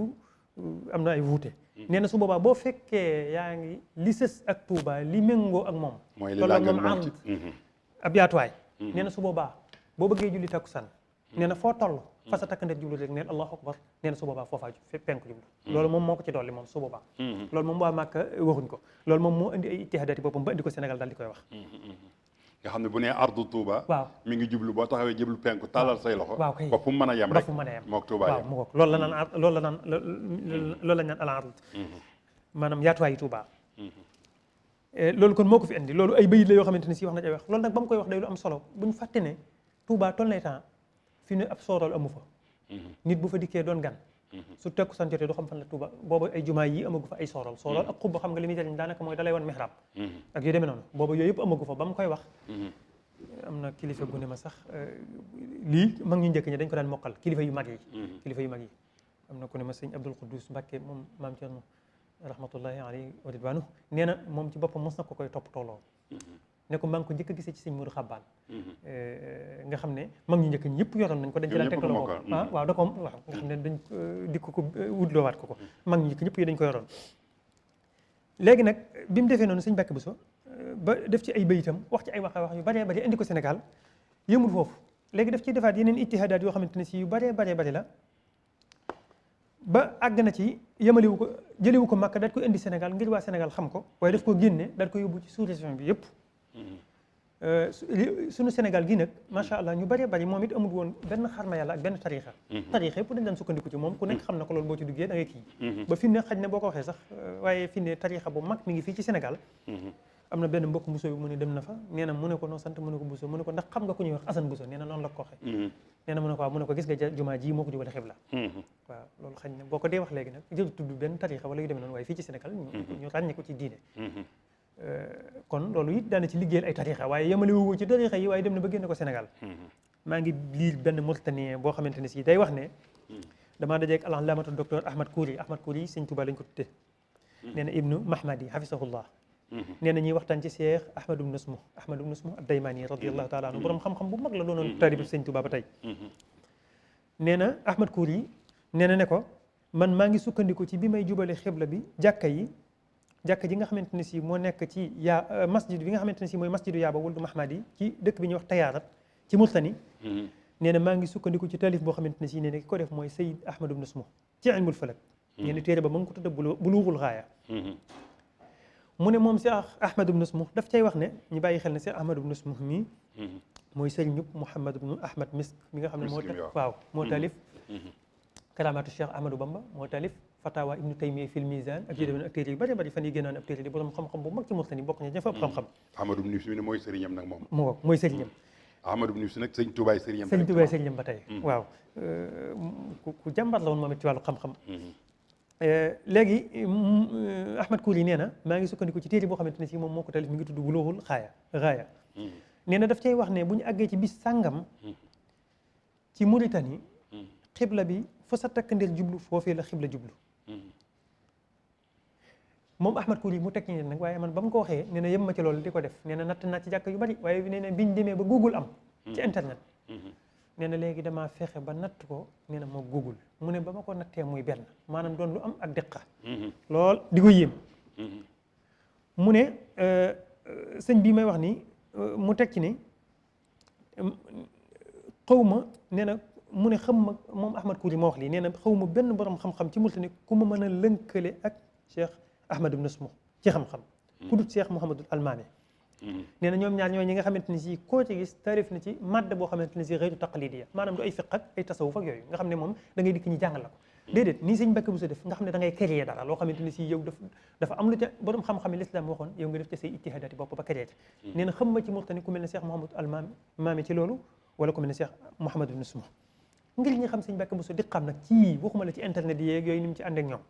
am na ay wuute nee na su boobaa boo fekkee yaa ngi li sës ak Touba li méngoo ak moom loolu moom am ab yaatuwaay nee na su boobaa boo bëggee julli takkusaan nee na foo toll fa sa takkandeer jublu rek neen allahu akbar nee na su boobaa foofaa penku jublu loolu moom moo ko ci dolli moom su boobaa loolu moom waa Màkka waxuñ ko loolu moom moo indi ay ijtihaadaati boppam ba indi ko Sénégal daal di koy wax nga xam ne bu nee ardu Touba waaw mi ngi jublu boo taxawee jublu penku tàllal say loxo waaw kay ba fu mu mën a yem rek fu mu mën a yem mook Touba waaw mu ngoog loolu la naan al ard maanaam yaatuwaayu Touba loolu kon moo ko fi indi loolu ay bayit la yoo xamante ne si wax na ay wax loolu nag ba mu koy wax day lu am solo bu ñu fàtte ne Touba toll na temps fi ne ab soorool amu fa nit bu fa dikkee doon gan su tekku san jotee du xam fan la Touba booba ay jumaa yi amagu fa ay soorool ak xubba xam nga li muy jëriñ daanaka mooy dalay wan mihrab ak yu demee noonu booba yooyu yëpp amagu fa ba mu koy wax am na kilifa gu ne ma sax lii mag ñu njëkk ñi dañ ko daan mokkal kilifa yu mag yi. kilifa yu mag yi am na ku ne ma sëñ Abdul Quddus Mbàkke moom maam Cerno rahmatullahi alayhi wa ridwaanu nee na moom ci boppam mos na ko koy topp tooloo. ne ko maa ngi ko njëkk a gisee ci sëñ Moodu Xabbaan nga xam ne mag ñu njëkk ñi yëpp yoroon nañ ko dañ ci daan tegtaloo ko waaw da ko waaw nga xam ne dañ dikk ko wutloowaat ko mag ñu njëkk ñëpp yi dañ ko yoroon. léegi nag bi mu defee noonu sëñ Mbàkke Buso ba def ci ay bayitam wax ci ay wax yu baree bari indi ko Sénégal yëmul foofu léegi daf ciy defaat yeneen ijtihaadaat yoo xamante ne si yu baree bari la ba àgg na ci yemaliwu ko jëliwu ko Makka daal ko indi Sénégal ngir waa Sénégal xam ko waaye daf ko génne daal ko yóbbu ci sous-région bi yëpp. suñu Sénégal gi nag macha allah ñu bëree bëri moom it amul woon benn xarma yàlla ak benn tariixa yëpp dañ daan sukkandiku ci moom ku nekk xam na ko loolu boo ci duggee da ngay kii ba fi mu ne xaj na boo ko waxee sax waaye fi mu ne tariixa bu mag mi ngi fii ci Sénégal am na benn mbokk Bousso bi mu ne dem na fa nee na mu ne ko noo sant mu ne ko Bousso mu ne ko ndax xam nga ku ñuy wax Assane Bousso nee na noonu la ko waxee nee na mu ne ko waaw mu ne ko gis nga jumaa ji moo ko jubale xibla waaw loolu xaj na boo ko dee wax léegi nag jël tudd benn tariixa wala yu demee noonu waaye fii ci Sénégal ñu ràññee ko ci diine kon loolu it daana ci liggéeyal ay tariixa waaye yemale wu ci tariixa yi waaye dem na ba génne ko Sénégal maa ngi liir benn Mauritanien boo xamante ne si day wax ne damaa dajeek al-allaamatu docteur Ahmad Kouri sëñ Tuubaa lañ ko tudde nee na ibnu Mahmadi hafisahullah nee na ñuy waxtaan ci Cheikh Ahmad ibn Ismu ad-Daymaani radiyallahu taala anhu borom xam-xam bu mag la doonoon taalibe sëñ Tuubaa ba tey nee na Ahmad Kouri nee na ne ko man maa ngi sukkandiku ci bi may jubale xibla bi jàkka ji nga xamante ne si moo nekk ci masjid bi nga xamante ne si mooy masjidu Yaaba wuldu Mahmadi ci dëkk bi ñuy wax Tayaarat ci Murtani nee na maa ngi sukkandiku ci taalif boo xamante ne si nee na ki ko def mooy Sayyid Ahmad ibn Ismu ci ilmul falak nee na téere ba ma ngi ko tudde Buluughul Ghaaya mu ne moom Cheikh Ahmad ibn Ismu daf cay wax ne ñu bàyyi xel ne Cheikh Ahmad ibn Ismu mii mooy sëriñ ñub Mouhamad ibn Ahmad Misk mi nga xam ne moo taalif Karaamaatu Cheikh Ahmadou Bamba moo taalif Fatawa Ibnu Taymiyya fil Mizan ak yéen ak téere yu bëri bëri fan yi génnoon ab téere di borom xam-xam bu mag ci Mauritanie bokk ña fa ëpp xam-xam. Ahmadou ibn Yusuf mooy sëriñam nag moom. mooy sëriñam. Ahmadou ibn Yusuf nag sëñ Tuubaay sëriñam. sëñ Tuubaay sëriñam ba tey. waaw ku jàmbar la woon moom it ci wàllu xam-xam. léegi Ahmad Kouri nee na maa ngi sukkandiku ci téere boo xamante ne si moom moo ko taalif mi ngi tudd Buluughul Ghaaya. nee na daf cay wax ne bu ñu àggee ci bis sàngam ci Mauritanie xibla bi fa sa takk ndeer jublu foofee la xibla jublu moom Ahmad Kouri mu teg ñi nag waaye man ba mu ko waxee nee na yem ma ci loolu di ko def nee na natt naa ci jàkk yu bari waaye nee na biñ demee ba Google am ci internet nee na léegi damaa fexe ba natt ko nee na moo Google mu ne ba ma ko nattee muy benn maanaam doon lu am ak dëqa lool di ko yéem mu ne sëñ bii may wax ni mu teg ci ni xaw ma nee na mu ne xam ma moom Ahmad Kouri ma wax lii nee na xaw ma benn borom xam-xam ci Mauritanie ku ma mën a lënkale ak Cheikh Ahmad ibn Ismu ci xam-xam ku dul Cheikh Mouhamadul Almaami nee na ñoom ñaar ñooy ñi nga xamante ni si koo ci gis taarif na ci madda boo xamante ni si xëytu taqlidiya maanaam du ay fiq ak ay tasawuf ak yooyu nga xam ne moom da ngay dikk ñi jàngal la ko déedéet nii sëñ Mbàkke Buso def nga xam ne da ngay créer dara loo xamante ni si yow dafa am lu ca borom xam-xam yi l'islam waxoon yow nga def ca say ijtihaadaati bopp ba créer ci nee na xam ma ci Mauritanie ku mel ne Cheikh Mouhamadul Almaami ci loolu wala ku mel ne Cheikh Mouhamad ibn Ismu ngir ñi xam sëñ Mbàkke Buso di xam nag ci waxuma la ci internet yi yeeg yooyu ni mu ci ànd ak ñoom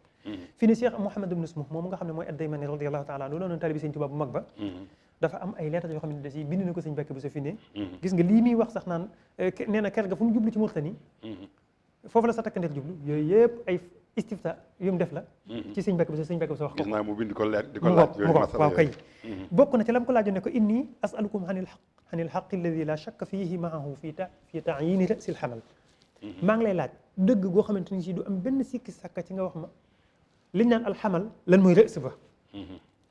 fi ne Cheikh Mouhamad ibn Ismu moom nga xam ne mooy ad-Daymani radiyallahu taala anhu doonoon taalibi sëñ Tuubaa bu mag ba dafa am ay lettres yoo xam ne da si bind na ko sëñ Mbàkke Buso fi ne gis nga lii muy wax sax naan nee na ker ga fu mu jublu ci Mauritanie foofu la sa takkandeer jublu yooyu yëpp ay istifta yu mu def la ci sëñ Mbàkke Buso wax ko gis naa mu bind ko leer di ko laaj yooyu waaw kay bokk na ci lam ko laajoon ne ko inni as'alukum anil haqqi alladi la shakka fihi maahu fi ta'yini ra'sil hamal maa ngi lay laaj dëgg goo xamante ni si du am benn sikki sàkka ci nga wax ma liñ naan alxamal lan mooy rës ba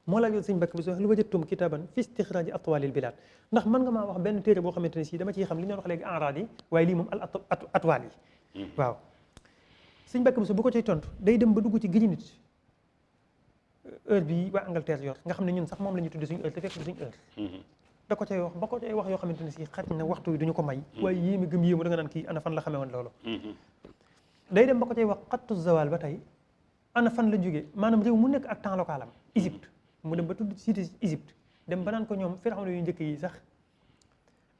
moo laa yoon sëñ Mbàkke Buso lu wajadtum kitaban fi istixraaji atwaalil bilaad ndax mën nga maa wax benn téere boo xamante ne si dama ciy xam li ñu wax léegi enraad yi waaye lii moom al atwaal yi waaw sëñ Mbàkke Buso bu ko cay tontu day dem ba dugg ci Greenwich heure bi waa Angleterre yor nga xam ne ñun sax moom la ñuy tudde suñu heure te fekk suñu heure da ko cay wax ba ko cay wax yoo xamante ne si xaj na waxtu yi duñu ko may waaye yéemi gëm yéemu da nga naan kii ana fan la xamee woon loolu day dem ba ko cay wax xattu zawal ba tey ana fan la jógee maanaam réew mu nekk ak temps local am Égypte mu dem ba tudd cité Égypte dem ba naan ko ñoom Firawna yu njëkk yi sax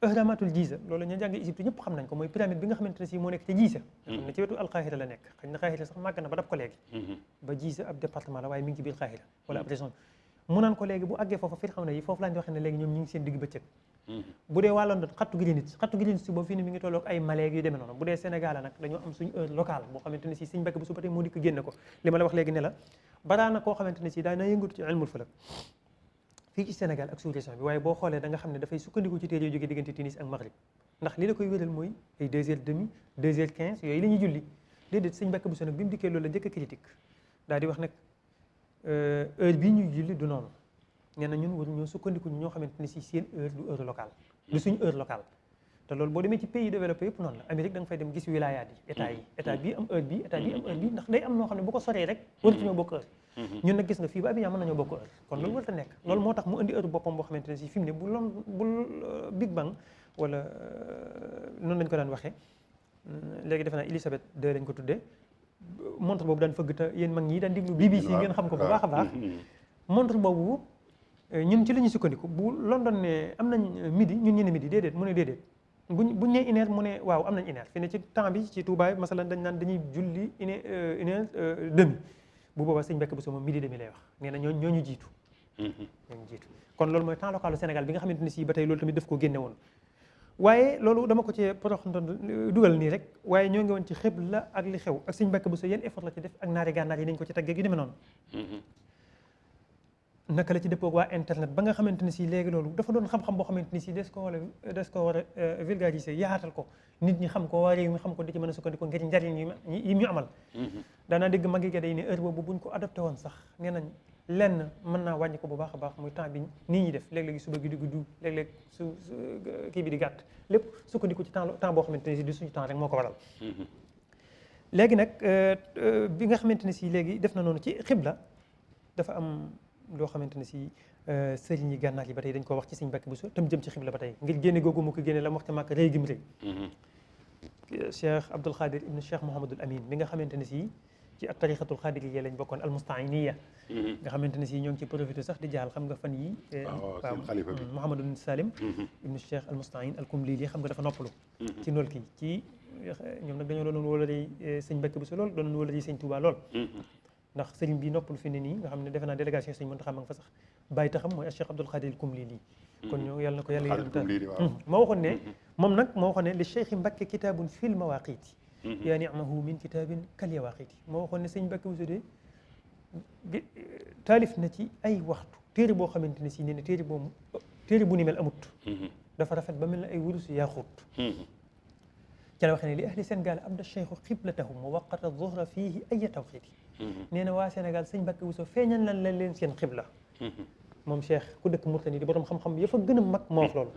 Ahramatul Giza loolu ñu jàng Égypte ñëpp xam nañ ko mooy pyramide bi nga xamante ne si moo nekk ca Giza nga xam ne ci wetu Alqahira la nekk xëy na Qahira sax màgg na ba dab ko léegi ba Giza ab département la waaye mi ngi ci biir Qahira wala ab région mu naan ko léegi bu àggee foofa Firawna yi foofu lañ waxee ne léegi ñoom ñi ngi seen digg bëccëg bu dee waa London xattu Greenwich boobu fii ni mi ngi tolloog ay Malais yu demee noonu bu dee Sénégal nag dañoo am suñu heure locale boo xamante ne si Sëñ Mbàkke Buso ba tey moo dikk génne ko li ma la wax léegi ne la baraana koo xamante ne si daana yëngatu ci ilmul falak fii ci Sénégal ak sous-région bi waaye boo xoolee da nga xam ne dafay sukkandiku ci téere yu jógee diggante Tunis ak Maghrib ndax li la koy wéral mooy ay 2h30 2h15 yooyu la ñuy julli déedéet Sëñ Mbàkke Buso nag bi mu dikkee loolu la njëkk a critique daal di wax nag heure bii ñuy julli du noonu nee na ñun waruñoo sukkandiku ñoo xamante ne si seen heure du heure locale du suñu heure locale te loolu boo demee ci pays développé yëpp noonu la Amérique da nga fay dem gis wilayaat yi état bii am heure bii état bii am heure bii ndax day am noo xam ne bu ko soree rek waratuñoo bokk heure ñun nag gis nga fii ba Abidjan mën nañoo bokk heure kon loolu warta nekk loolu moo tax mu indi heure boppam boo xamante ne si fi mu ne bu Big Bang wala noonu lañ ko daan waxee léegi defe naa Elisabeth II lañ ko tuddee montre boobu daan fëgg te yéen mag ñi daan déglu BBC ngeen xam ko bu baax a baax montre boobu ñun ci la ñuy sukkandiku bu London ne am nañ midi ñun ñu ne midi déedéet mu ne déedéet buñ ne une heure mu ne waaw am nañ une heure fi ne ci temps bi ci Touba masalan dañ naan dañuy julli une heure demi bu boobaa Sëñ Mbàkke Buso moom midi demi lay wax nee na ñoo ñu jiitu ñooñu jiitu kon loolu mooy temps local Sénégal bi nga xamante ne si ba tey loolu tamit daf ko génne woon waaye loolu dama ko ci poroxandoon dugal nii rek waaye ñoo ngi woon ci xibla ak li xew ak Sëñ Mbàkke Buso yenn effort la ci def ak naari gànnaar yi nañ ko ci taggee yu demee noonu naka la ci dëppoog waa internet ba nga xamante ne si léegi loolu dafa doon xam-xam boo xamante ni si des ko war a vulgariser yaatal ko nit ñi xam ko waa réew mi xam ko di ci mën a sukkandiku ngir njariñ yi ñu amal daanaa dégg magi ga day ne heure boobu buñ ko adopté woon sax nee nañ lenn mën naa wàññi ko bu baax a baax muy temps bi nit ñi def léeg-léegi suba gi di gudd léeg-léeg su kii bi di gàtt lépp sukkandiku ci temps boo xamante ne si du suñu temps rek moo ko waral léegi nag bi nga xamante ne si léegi def na noonu ci xibla dafa am loo xamante ne si sëriñ yi gànnaar yi ba tey dañ ko wax ci Sëñ Mbàkke Buso tam jëm ci xibla ba tey ngir génne googu mu ko génne la mu wax ci màkk rëy gim rëy Cheikh Abdul Xaadir ibnu Cheikh Mouhamadul Amin mi nga xamante ne si ci ak tarixatul xaadiriyya lañ bokkoon almustainiya nga xamante ne si ñoo ngi ci profité sax di jaal xam nga fan yi waaw Mouhamadou Salim ibnu Cheikh almustain alkumlili xam nga dafa noppalu ci nool kii ci ñoom nag dañoo doon wóolari Sëñ Mbàkke Buso lool doon wóolari Sëñ Tuubaa lool ndax sëriñ bi noppalu fi ne nii nga xam ne defe naa délégation Sëñ Muntaxa ma nga fa sax bàyyi taxam mooy Cheikh Abdul Xaadir Kumlili kon ñoo yàlla na ko yàlla yërëm moo waxoon ne moom nag moo waxoon ne li Cheikh Mbàkke kitaabun fil mawaqiti yaa ni'mahu min kitaabin kal yawaqiti moo waxoon ne Sëñ Mbàkke Buso de taalif na ci ay waxtu téere boo xamante ne si nee ne téere bu ni mel amut dafa rafet ba mel ne ay wurus yaaxut ca la waxee ne li ahli Sénégal abda cheikhu xiblatahum wa waqata zuhra fiihi ay tawxiiti nee na waa Sénégal Sëñ Mbàkke Buso feeñal lan la leen seen xibla moom cheikh ku dëkk Mauritanie di borom xam-xam ya fa gën a mag moo wax loolu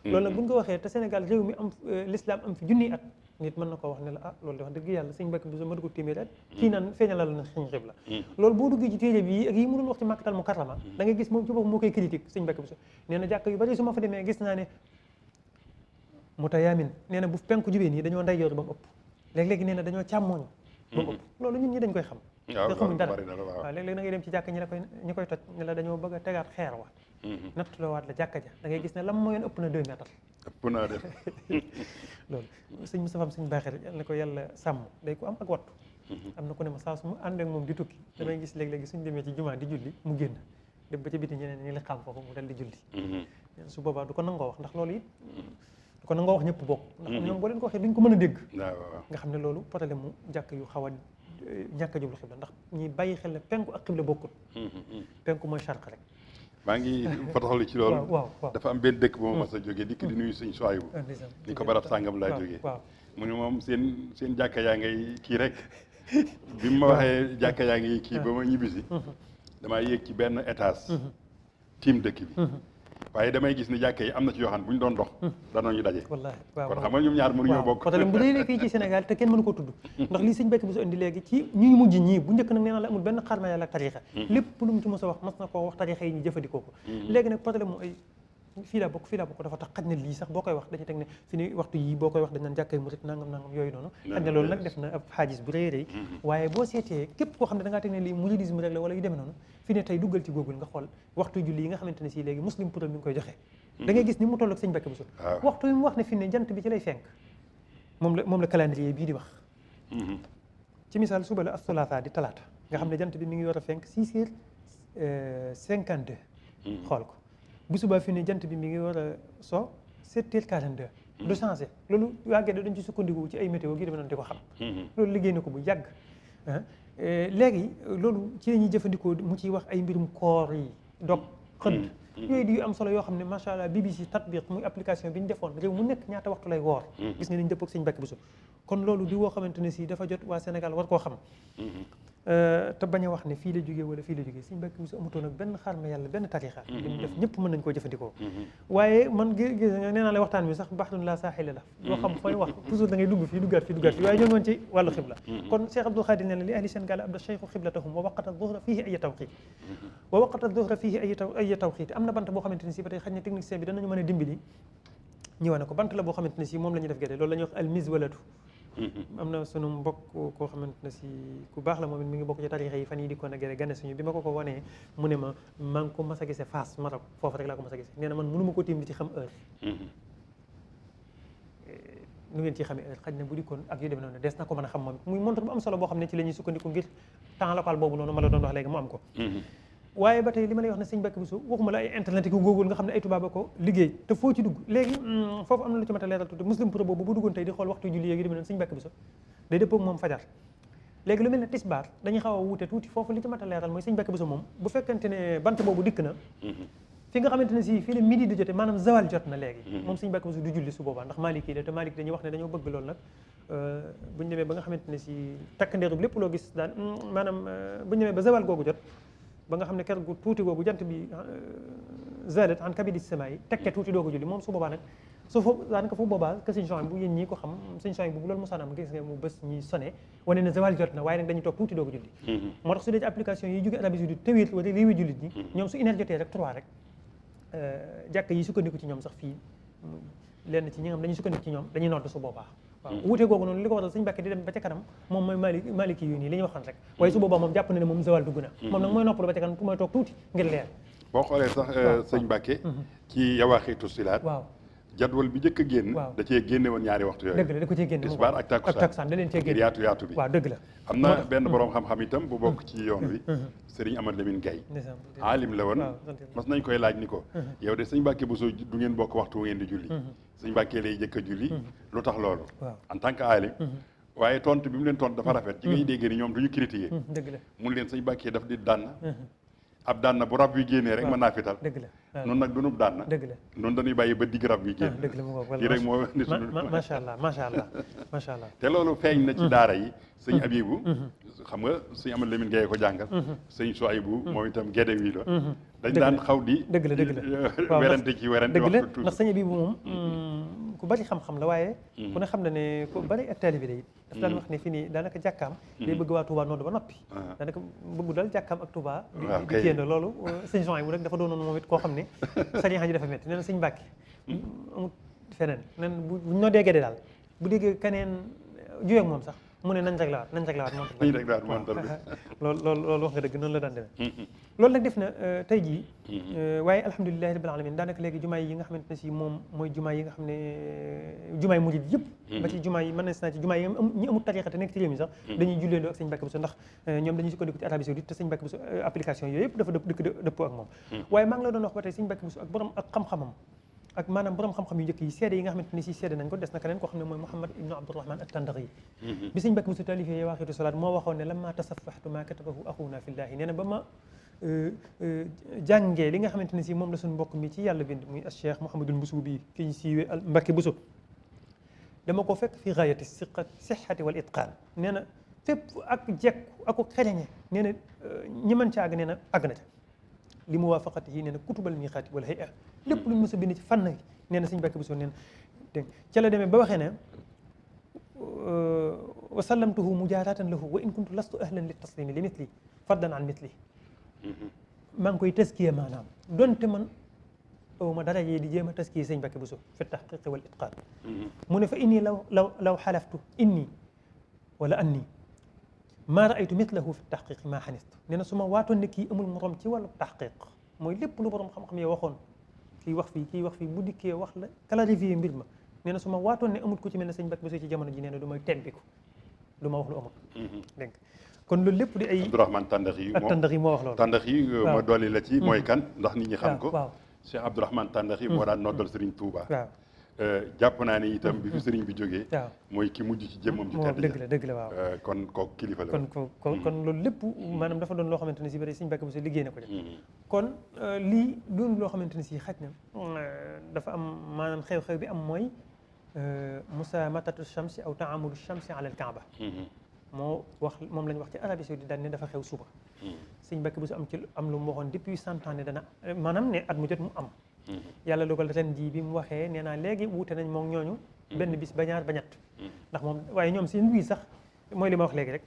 loolu nag buñ ko waxee te Sénégal réew mi am l'islam am fi junniy at nit mën na ko wax ne la ah loolu de wax dëgg yàlla Sëñ Mbàkke Buso ma dugg téeméeri at kii naan feeñalal na suñu xibla loolu boo duggee ci téere bi ak yi mu doon wax ci Makkatal Mukarrama da ngay gis moom ci boppam moo koy critique Sëñ Mbàkke Buso nee na jàkk yu bari su ma fa demee gis naa ne mutayaamin nee na bu penku jubee nii dañoo ndeyjoor ba mu ëpp léeg-léegi nee na dañoo càmmooñ ba mu ëpp loolu ñun ñi dañ koy xam te xamuñ dara waaw léeg-léeg da ngay dem ci jàkk ñi koy toj ne la dañoo bëgg a tegaat xeer wa nattuloowaat la jàkka ja da ngay gis ne lam mooyoon ëpp na 2 mètres ëpp naa def loolu sëñ Moustapha am sëñ baaxee yàlla na ko yàlla sàmm day ko am ak wattu am na ko ne ma saa su mu ànd ak moom di tukki damay gis léeg-léegi suñ demee ci jumaa di julli mu génn dem ba ci biti ñeneen ñi la xam foofu mu dal di julli su boobaa du ko nangoo wax ndax loolu it du ko nangoo wax ñëpp bokk ndax ñoom boo leen ko waxee duñ ko mën a dégg nga xam ne loolu problème mu jàkk yu xaw a ñàkk a jublu xibla ndax ñi bàyyi xel ne penku ak xibla bokkut penku mooy charq rek maa ngi fotoxlu ci loolu waaw dafa am benn dëkk bu ma mas a jógee dikk di nuyu Sëñ Suwaybu ni ko barab sàngam laa jógee mu ne moom seen jàkka yaa ngay kii rek bi mu ma waxee jàkka yaa ngay kii ba ma ñibbisi damaa yéeg ci benn étage tiim dëkk bi waaye damay gis ni jàkka yi am na ci yoo xam ne bu ñu doon dox danoñu daje wallaahi waaw kon xam nga ñoom ñaar mënuñoo bokk problème bu rëy fii ci Sénégal te kenn mënu ko tudd ndax lii Sëñ Mbàkke Buso indi léegi ci ñu mujj ñii bu njëkk nag nee naa la amul benn xarma yàlla ak tarixa lépp lu mu ci mos a wax mas na koo wax tarixa yi ñu jëfandikoo ko léegi nag problème mu ay fii laa bokk dafa tax xaj na lii sax boo koy wax dañuy teg ne fi ni waxtu yii boo koy wax dañ naan jàkkay murit nangam yooyu noonu xaj na loolu nag def na ab xaajis bu rëy waaye boo seetee képp koo xam ne da ngaa teg ne lii mouridisme rek la wala yu demee noonu fi ne tey duggal ci Google nga xool waxtu julli yi nga xamante ne si léegi Muslim Pro mi ngi koy joxe da ngay gis ni mu toll ak Sëñ Mbàkke Buso waxtu yi mu wax ne fi ne jant bi ci lay fenk moom la calendrier bii di wax ci misaal suba la as-sulaasa di talaata nga xam ne jant bi mi ngi war a fenk 6h52 xool ko bu subaa fi ne jant bi mi ngi war a so 7h42 du changé loolu yàggee dañ ci sukkandiku ci ay météo gi dama noonu di ko xam loolu liggéey na ko bu yàgg léegi loolu ci la ñuy jëfandikoo mu ciy wax ay mbirum koor yi dog xëdd yooyu di yu am solo yoo xam ne macha allah BBC tatbiq muy application bi ñu defoon réew mu nekk ñaata waxtu lay woor gis nga ni ñu dëpp ak sëñ Mbàkke Buso kon loolu di woo xamante ne si dafa jot waa Sénégal war koo xam te bañ a wax ne fii la jógee wala fii la jógee sëñ Mbàkke Buso amutoon ak benn xaar ma yàlla benn tarixa li mu def ñëpp mën nañ koo jëfandikoo waaye man gis nga nee naa la waxtaan bi sax baxrun la saaxila la doo xam fooy wax toujours da ngay dugg fii duggaat fii waaye ñoo ngi woon ci wàllu xibla kon Cheikh Abdoul Khadir nee na li ahli Sénégal abda cheikhu xiblatahum wa waqata zuhra fihi ay tawqiit wa waqata zuhra fihi ay tawqiit am na bant boo xamante ne si ba tey xëy na technicien bi danañu mën a dimbali ñëw na ko bant la boo xamante ne si moom la ñuy def gerte loolu la ñuy wax al mizwalatu am na sunu mbokk koo xamante ne si ku baax la moom it mi ngi bokk ci tarixa yi fan yi di ko na gere gane suñu bi ma ko wanee mu ne ma maa ngi ko mas a gisee Fass Maroc foofu rek laa ko mas a gisee nee na man mënu ma ko tiim di ci xam heure nu ngeen ciy xamee heure xaj na bu dikkoon ak yu demee noonu des na ko mën a xam moom muy montre bu am solo boo xam ne ci la ñuy sukkandiku ngir temps local boobu noonu ma la doon wax léegi mu am ko waaye ba tey li ma lay wax ne sëñ Mbàkke Buso waxuma la ay internet ko Google nga xam ne ay tubaab a ko liggéey te foo ci dugg léegi foofu am na lu ci mat a leeral tuuti Muslim Pro boobu bu duggoon tey di xool waxtu julli yi demee noonu sëñ Mbàkke Buso day dëppoo ak moom fajar léegi lu mel ne tisbaar dañuy xaw a wuute tuuti foofu li ci mat a leeral mooy sëñ Mbàkke Buso moom bu fekkente ne bant boobu dikk na fi nga xamante ne si fii la midi di jote maanaam zawal jot na léegi moom sëñ Mbàkke Buso du julli su boobaa ndax Maliki la te Maliki dañuy wax ne dañoo bëgg loolu nag bu ñu demee ba nga xamante ne si takk ndeerub lépp loo gis daan maanaam bu ñu demee ba zawal googu jot ba nga xam ne ker gu tuuti googu jant bi zalat an kabidi sama yi tekke tuuti doo ko julli moom su boobaa nag su foofu daanaka fu boobaa que sëñ Chouaïb bu yéen ñii ko xam sëñ Chouaïb bu loolu mosaanam gis nga mu bés ñi sonné wane ne zawal jot na waaye nag dañuy toog tuuti doo ko julli moo tax su dee ci application yi jóge Arabie Saoudite tewéet wala réewi jullit ñi ñoom su une heure jotee rek 3 rek jàkk yi sukkandiku ci ñoom sax fii lenn ci ñi nga xam dañuy sukkandiku ci ñoom dañuy nodd su boobaa waaw wuute googu noonu li ko waral sëñ Mbàkke di dem ba ca kanam moom mooy maliki yu nii li ñu waxoon rek waaye su boobaa moom jàpp na ne moom zawal dugg na moom nag mooy noppalu ba ca kanam pour mooy toog tuuti ngir leer boo xoolee sax sëñ Mbàkke ci yawaaxitu silaat waaw jadwal bi njëkk a génn da cee génne woon ñaari waxtu yooyu dëgg la da ko cee génne tisbaar ak takkusaan da leen cee génne yaatu bi waaw dëgg la am na benn borom xam-xam itam bu bokk ci yoon wi Sëriñ Amad Lamine Gaye aalim la woon mas nañ koy laaj ni ko yow de sëñ Mbàkke Buso du ngeen bokk waxtu wu ngeen di julli sëñ Mbàkke lay jëkk a julli lu tax loolu en tant que aalim waaye tontu bi mu leen tontu dafa rafet ci ngay dégg ni ñoom du ñu critiquer dëgg la mun leen sëñ Mbàkke daf di dànn ab daan na bu rab bi génnee rek mën naa fital dëgg la noonu nag dunub daan na dëgg la noonu dañuy bàyyi ba digg rab bi génn dëgg la mu lii rek moo ni macha allah macha allah macha allah te loolu feeñ na ci daara yi sëñ Abibu xam nga sëñ Amadou Lamine Gaye ko jàngal sëñ Souaïbou moom itam gédé wii la dañ daan xaw di dëgg la werante ci werante dëgg la waxtu ndax sëñ Abibu moom ku bari xam-xam la waaye ku ne xam na ne ku bari ak taalibe la it daf daan wax ne fii nii daanaka jàkkaam day bëgg waa Touba noonu ba noppi daanaka bëgg daal jàkkaam ak Touba di génn loolu sëñ Souaïbou rek dafa doonoon moom it koo xam ne sariya ji dafa métti nee na sëñ Mbàkke amul feneen nen bu ñoo déggee daal bu déggee keneen juyee ak moom sax mu ne nañ rek la waat montar bi loolu wax nga dëgg noonu la daan demee loolu nag def na tey jii waaye alhamdulilahi rabbil alamin daanaka léegi jumaa yi nga xamante ne si moom mooy jumaa yi nga xam ne jumaa yi murid yëpp ba ci jumaa yi mën na si naa ci jumaa yi ñi amul tarixa te nekk ci réew mi sax dañuy julleendoo ak sëñ Mbàkke Buso ndax ñoom dañuy sukkandiku ci Arabie Saoudite te sëñ Mbàkke Buso application yooyu yëpp dafa dëppoo ak moom waaye maa ngi la doon wax ba tey sëñ Mbàkke Buso ak borom ak xam-xamam ak maanaam borom xam-xam yu njëkk yi seede yi nga xamante ni si seede nañ ko des na keneen koo xam ne mooy Muhammad ibnu Abdurrahman at-Tandari bi sëñ Mbàkke Buso taalifee Yawaaqitu Salaat moo waxoon ne lamma tasaffaxtu ma katabahu axuna fillahi nee na ba ma jàngee li nga xamante ne si moom la suñu mbokk mi ci yàlla bind muy Cheikh Mouhamadul Mboussoubi ki ñu siiwee Mbàkke Buso dama ko fekk fi gaayati sixati wal itqaan nee na fépp ak jekku ak xereñe nee na ñi mën ca àgg nee na àgg na ca li muwaafaqatihi nee na kutubal miiqaati wal hay'a lépp luñ mës a bind ci fànn yi nee na sëñ Mbàkke Buso nee na dégg ca la demee ba waxee ne wa sallamtuhu mujaaratan lahu wa in kuntu lastu ahlan li taslimi li mithli faddan an mithli maa ngi koy taskiya maanaam donte man ma dara yi di jéem a taskiya sëñ Mbàkke Buso fi tahqiq wal itqaan mu ne fa inni law xalaftu inni wala anni maa raaytu mithlahu fi tahqiq maa xanistu nee na su ma waatoon ne kii amul morom ci wàllu tahqiq mooy lépp lu borom xam-xam yi waxoon kii wax fii bu dikkee wax la clarifier mbir ma nee na su ma waatoon ne amut ku ci mel ne sëñ Mbàkke Buso ci jamono ji nee na du may tebbiku du ma wax lu amut dégg kon loolu lépp di ay Abdourahmane Tandari moo wax loolu Tandari ma dolli la ci mooy kan ndax nit ñi xam ko waaw Cheikh Abdourahmane Tàndaxi moo daan noddal Serigne Touba. waaw jàpp naa ni itam bi fi Serigne bi jógee. waaw mooy ki mujj ci jëmmam. ci moom tedd dëgg la waaw. kon kooku kilifa la. kon loolu lépp maanaam dafa doon loo xamante ne si bëri Sëriñ Mbàkke Buso liggéey na ko def. kon lii doon loo xamante ne si xaj na dafa am maanaam xew-xew bi am mooy musaamatatu shamsi aw taamulu shamsi ala al kaaba. moo wax moom la ñu wax ci Arabie Saoudite daal ne dafa xew suba. Sëriñ Mbàkke Buso am lu mu waxoon depuis 100 ans ne dana maanaam ne at mu jot mu am. yàlla dogal ren jii bi mu waxee nee naa léegi wuute nañ moom ñooñu. benn bis ba ñaar ba ñett. ndax moom waaye ñoom seen wii sax mooy li ma wax léegi rek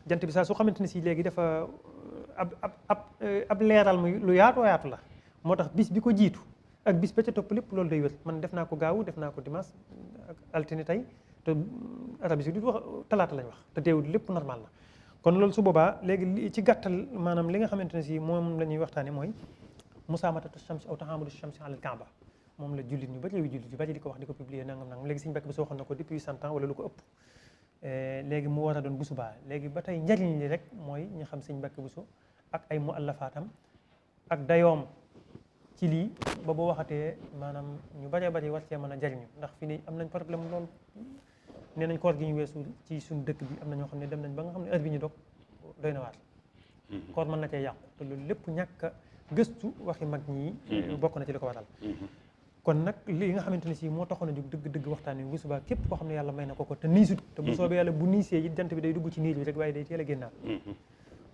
jant bi sax su xamante ne si léegi dafa ab leeral muy lu yaatoo yaatu la moo tax bis bi ko jiitu ak bis ba ca topp lépp loolu day wér man def naa ko gaawu def naa ko dimanche ak altine tey te Arabie Saoudite wax talaata lañ wax te teewul lépp normal na kon loolu su boobaa léegi ci gàttal maanaam li nga xamante ne si moom la ñuy waxtaane mooy musaamatatu shamsi aw tahaamulu shamsi alal kaaba moom la jullit ñu bari jullit yu bari di ko wax di ko publier nangam nangam léegi Sëriñ Mbàkke Buso waxoon na ko depuis 100 ans wala lu ko ëpp léegi mu war a doon bu subaa léegi ba tey njariñ li rek mooy ñu xam Sëriñ Mbàkke Buso ak ay muallafaatam ak dayoom ci lii ba boo waxatee maanaam ñu bëree bëri war cee mën a jariñu ndax fi ni am nañ problème lool nee nañ koor gi ñu weesu ci suñu dëkk bi am na ñoo xam ne dem nañ ba nga xam ne heure bi ñu dog doy na waar koor mën na cee yàqu te loolu lépp ñàkk gëstu waxi mag ñi bokk na ci li ko waral kon nag li nga xamante ne si moo taxoon a jóg dëgg-dëgg waxtaan wi bu subaa képp koo xam ne yàlla may na ko te niisut te bu soobee yàlla bu niisee it jant bi day dugg ci niir bi rek waaye day teel a génnaat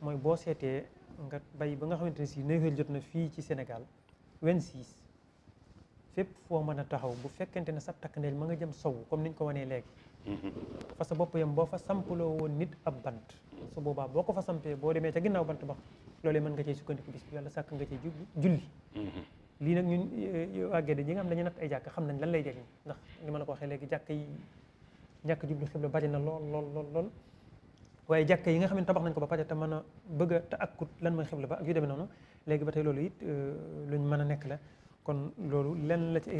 mooy boo seetee nga bay ba nga xamante ne si 9h jot na fii ci Sénégal 26 fépp foo mën a taxaw bu fekkente ne sa takk ndeel ma nga jëm sow comme niñ ko wanee léegi fa sa bopp yam boo fa sampaloo woon nit ab bant su boobaa boo ko fa sampee boo demee ca ginnaaw bant ba loolee mën nga cey sukkandiku bis bi yàlla sàkk nga cey julli lii nag ñun wàggee de ñi nga xam dañu natt ay jàkk xam nañ lan lay jëriñ ndax li ma la ko waxee léegi jàkk yi ñàkk jublu xibla bari na lool waaye jàkk yi nga xam ne tabax nañ ko ba pare te mën a bëgg a te akkut lan mooy xibla ba ak yu demee noonu léegi ba tey loolu it luñ mën a nekk la kon loolu lenn la ci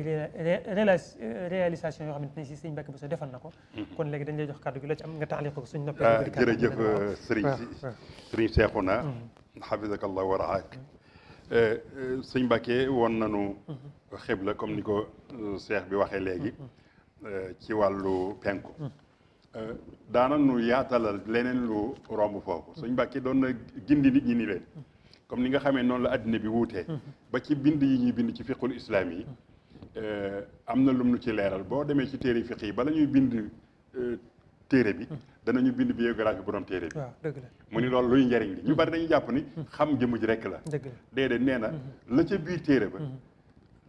réalisation yoo xamante ne si Sëriñ Mbàkke Buso defal na ko kon léegi dañ lay jox kàddu gi la ci am nga taxali ko suñ noppee jërëjëf sëriñ Seexuna xafizakallah wa raak sëñ Mbàkke woon nañu xibla comme ni ko seex bi waxee léegi ci wàllu penku daana nu yaatalal leneen lu romb foofu sëñ Mbàkke doon na gindi nit ñi ni leen comme ni nga xamee noonu la addina bi wuutee ba ci bind yi ñuy bind ci fiqul islaam yi am na lum nu ci leeral boo demee ci téere fiq yi bala ñuy bind téere bi danañu bind biographie borom téere bi waaw dëgg la mu ni loolu luy njariñ li ñu bari dañuy jàpp ni xam jëmm ji rekk la dëgg la déedéet nee na la ca biir téere ba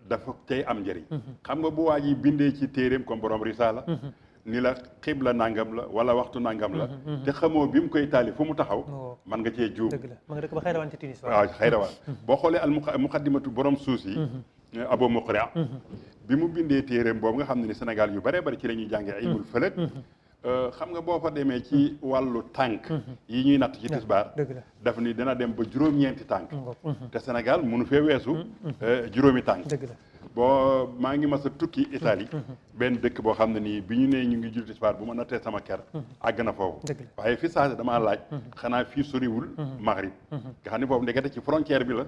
dafa tey am njariñ xam nga bu waa ji bindee ci téereem comme borom risaala ni la xibla nangam la wala waxtu nangam la te xamoo bi mu koy taali fu mu taxaw man nga cee juum dëgg la ma nga dëkk ba Xayrawaan ci Tunis waaw Xayrawaan boo xoolee al muqaddimatu borom suus yi Abu Muqri' bi mu bindee téereem boobu nga xam ne ni Sénégal yu bëree bëri ci la ñuy jàngee ilmul falak xam nga boo fa demee ci wàllu tànk yi ñuy natt ci tisbaar daf ni dina dem ba juróom-ñeenti tànk te Sénégal mënu fee weesu juróomi tànk boo maa ngi mas a tukki Italie benn dëkk boo xam ne nii bi ñu nee ñu ngi julli tisbaar bu ma nattee sama ker àgg na foofu waaye fi saase damaa laaj xanaa fii soriwul Maghrib nga xam ne foofu ndekete ci frontière bi la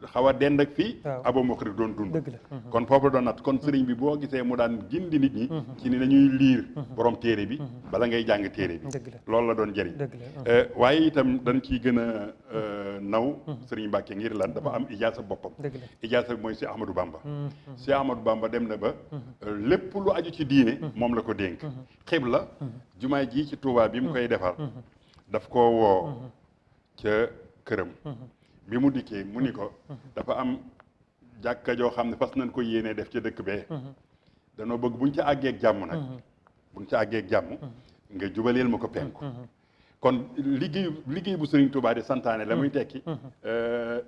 xaw a dend ak fii Abu Muqri doon dund kon foofu la doon natt kon sëriñ bi boo gisee mu daan gindi nit ñi ci ni nañuy liir borom téere bi bala ngay jàng téere bi loolu la doon jëriñ waaye itam dañ ciy gën a naw sëriñ Mbàkke ngir lan dafa am ijaasa boppam ijaasa bi mooy si Ahmadou Bamba si Ahmadou Bamba dem na ba lépp lu aju ci diine moom la ko dénk xibla jumaay ji ci Touba bi mu koy defar daf koo woo ca këram bi mu dikkee mu ni ko dafa am jàkka joo xam ne fas nañ ko yéenee def ca dëkk bee danoo bëgg buñ ca àggeeg jàmm nag buñ ca àggeeg jàmm nga jubaleel ma ko penku kon liggéey bu Sëriñ Tuubaa di santaane la muy tekki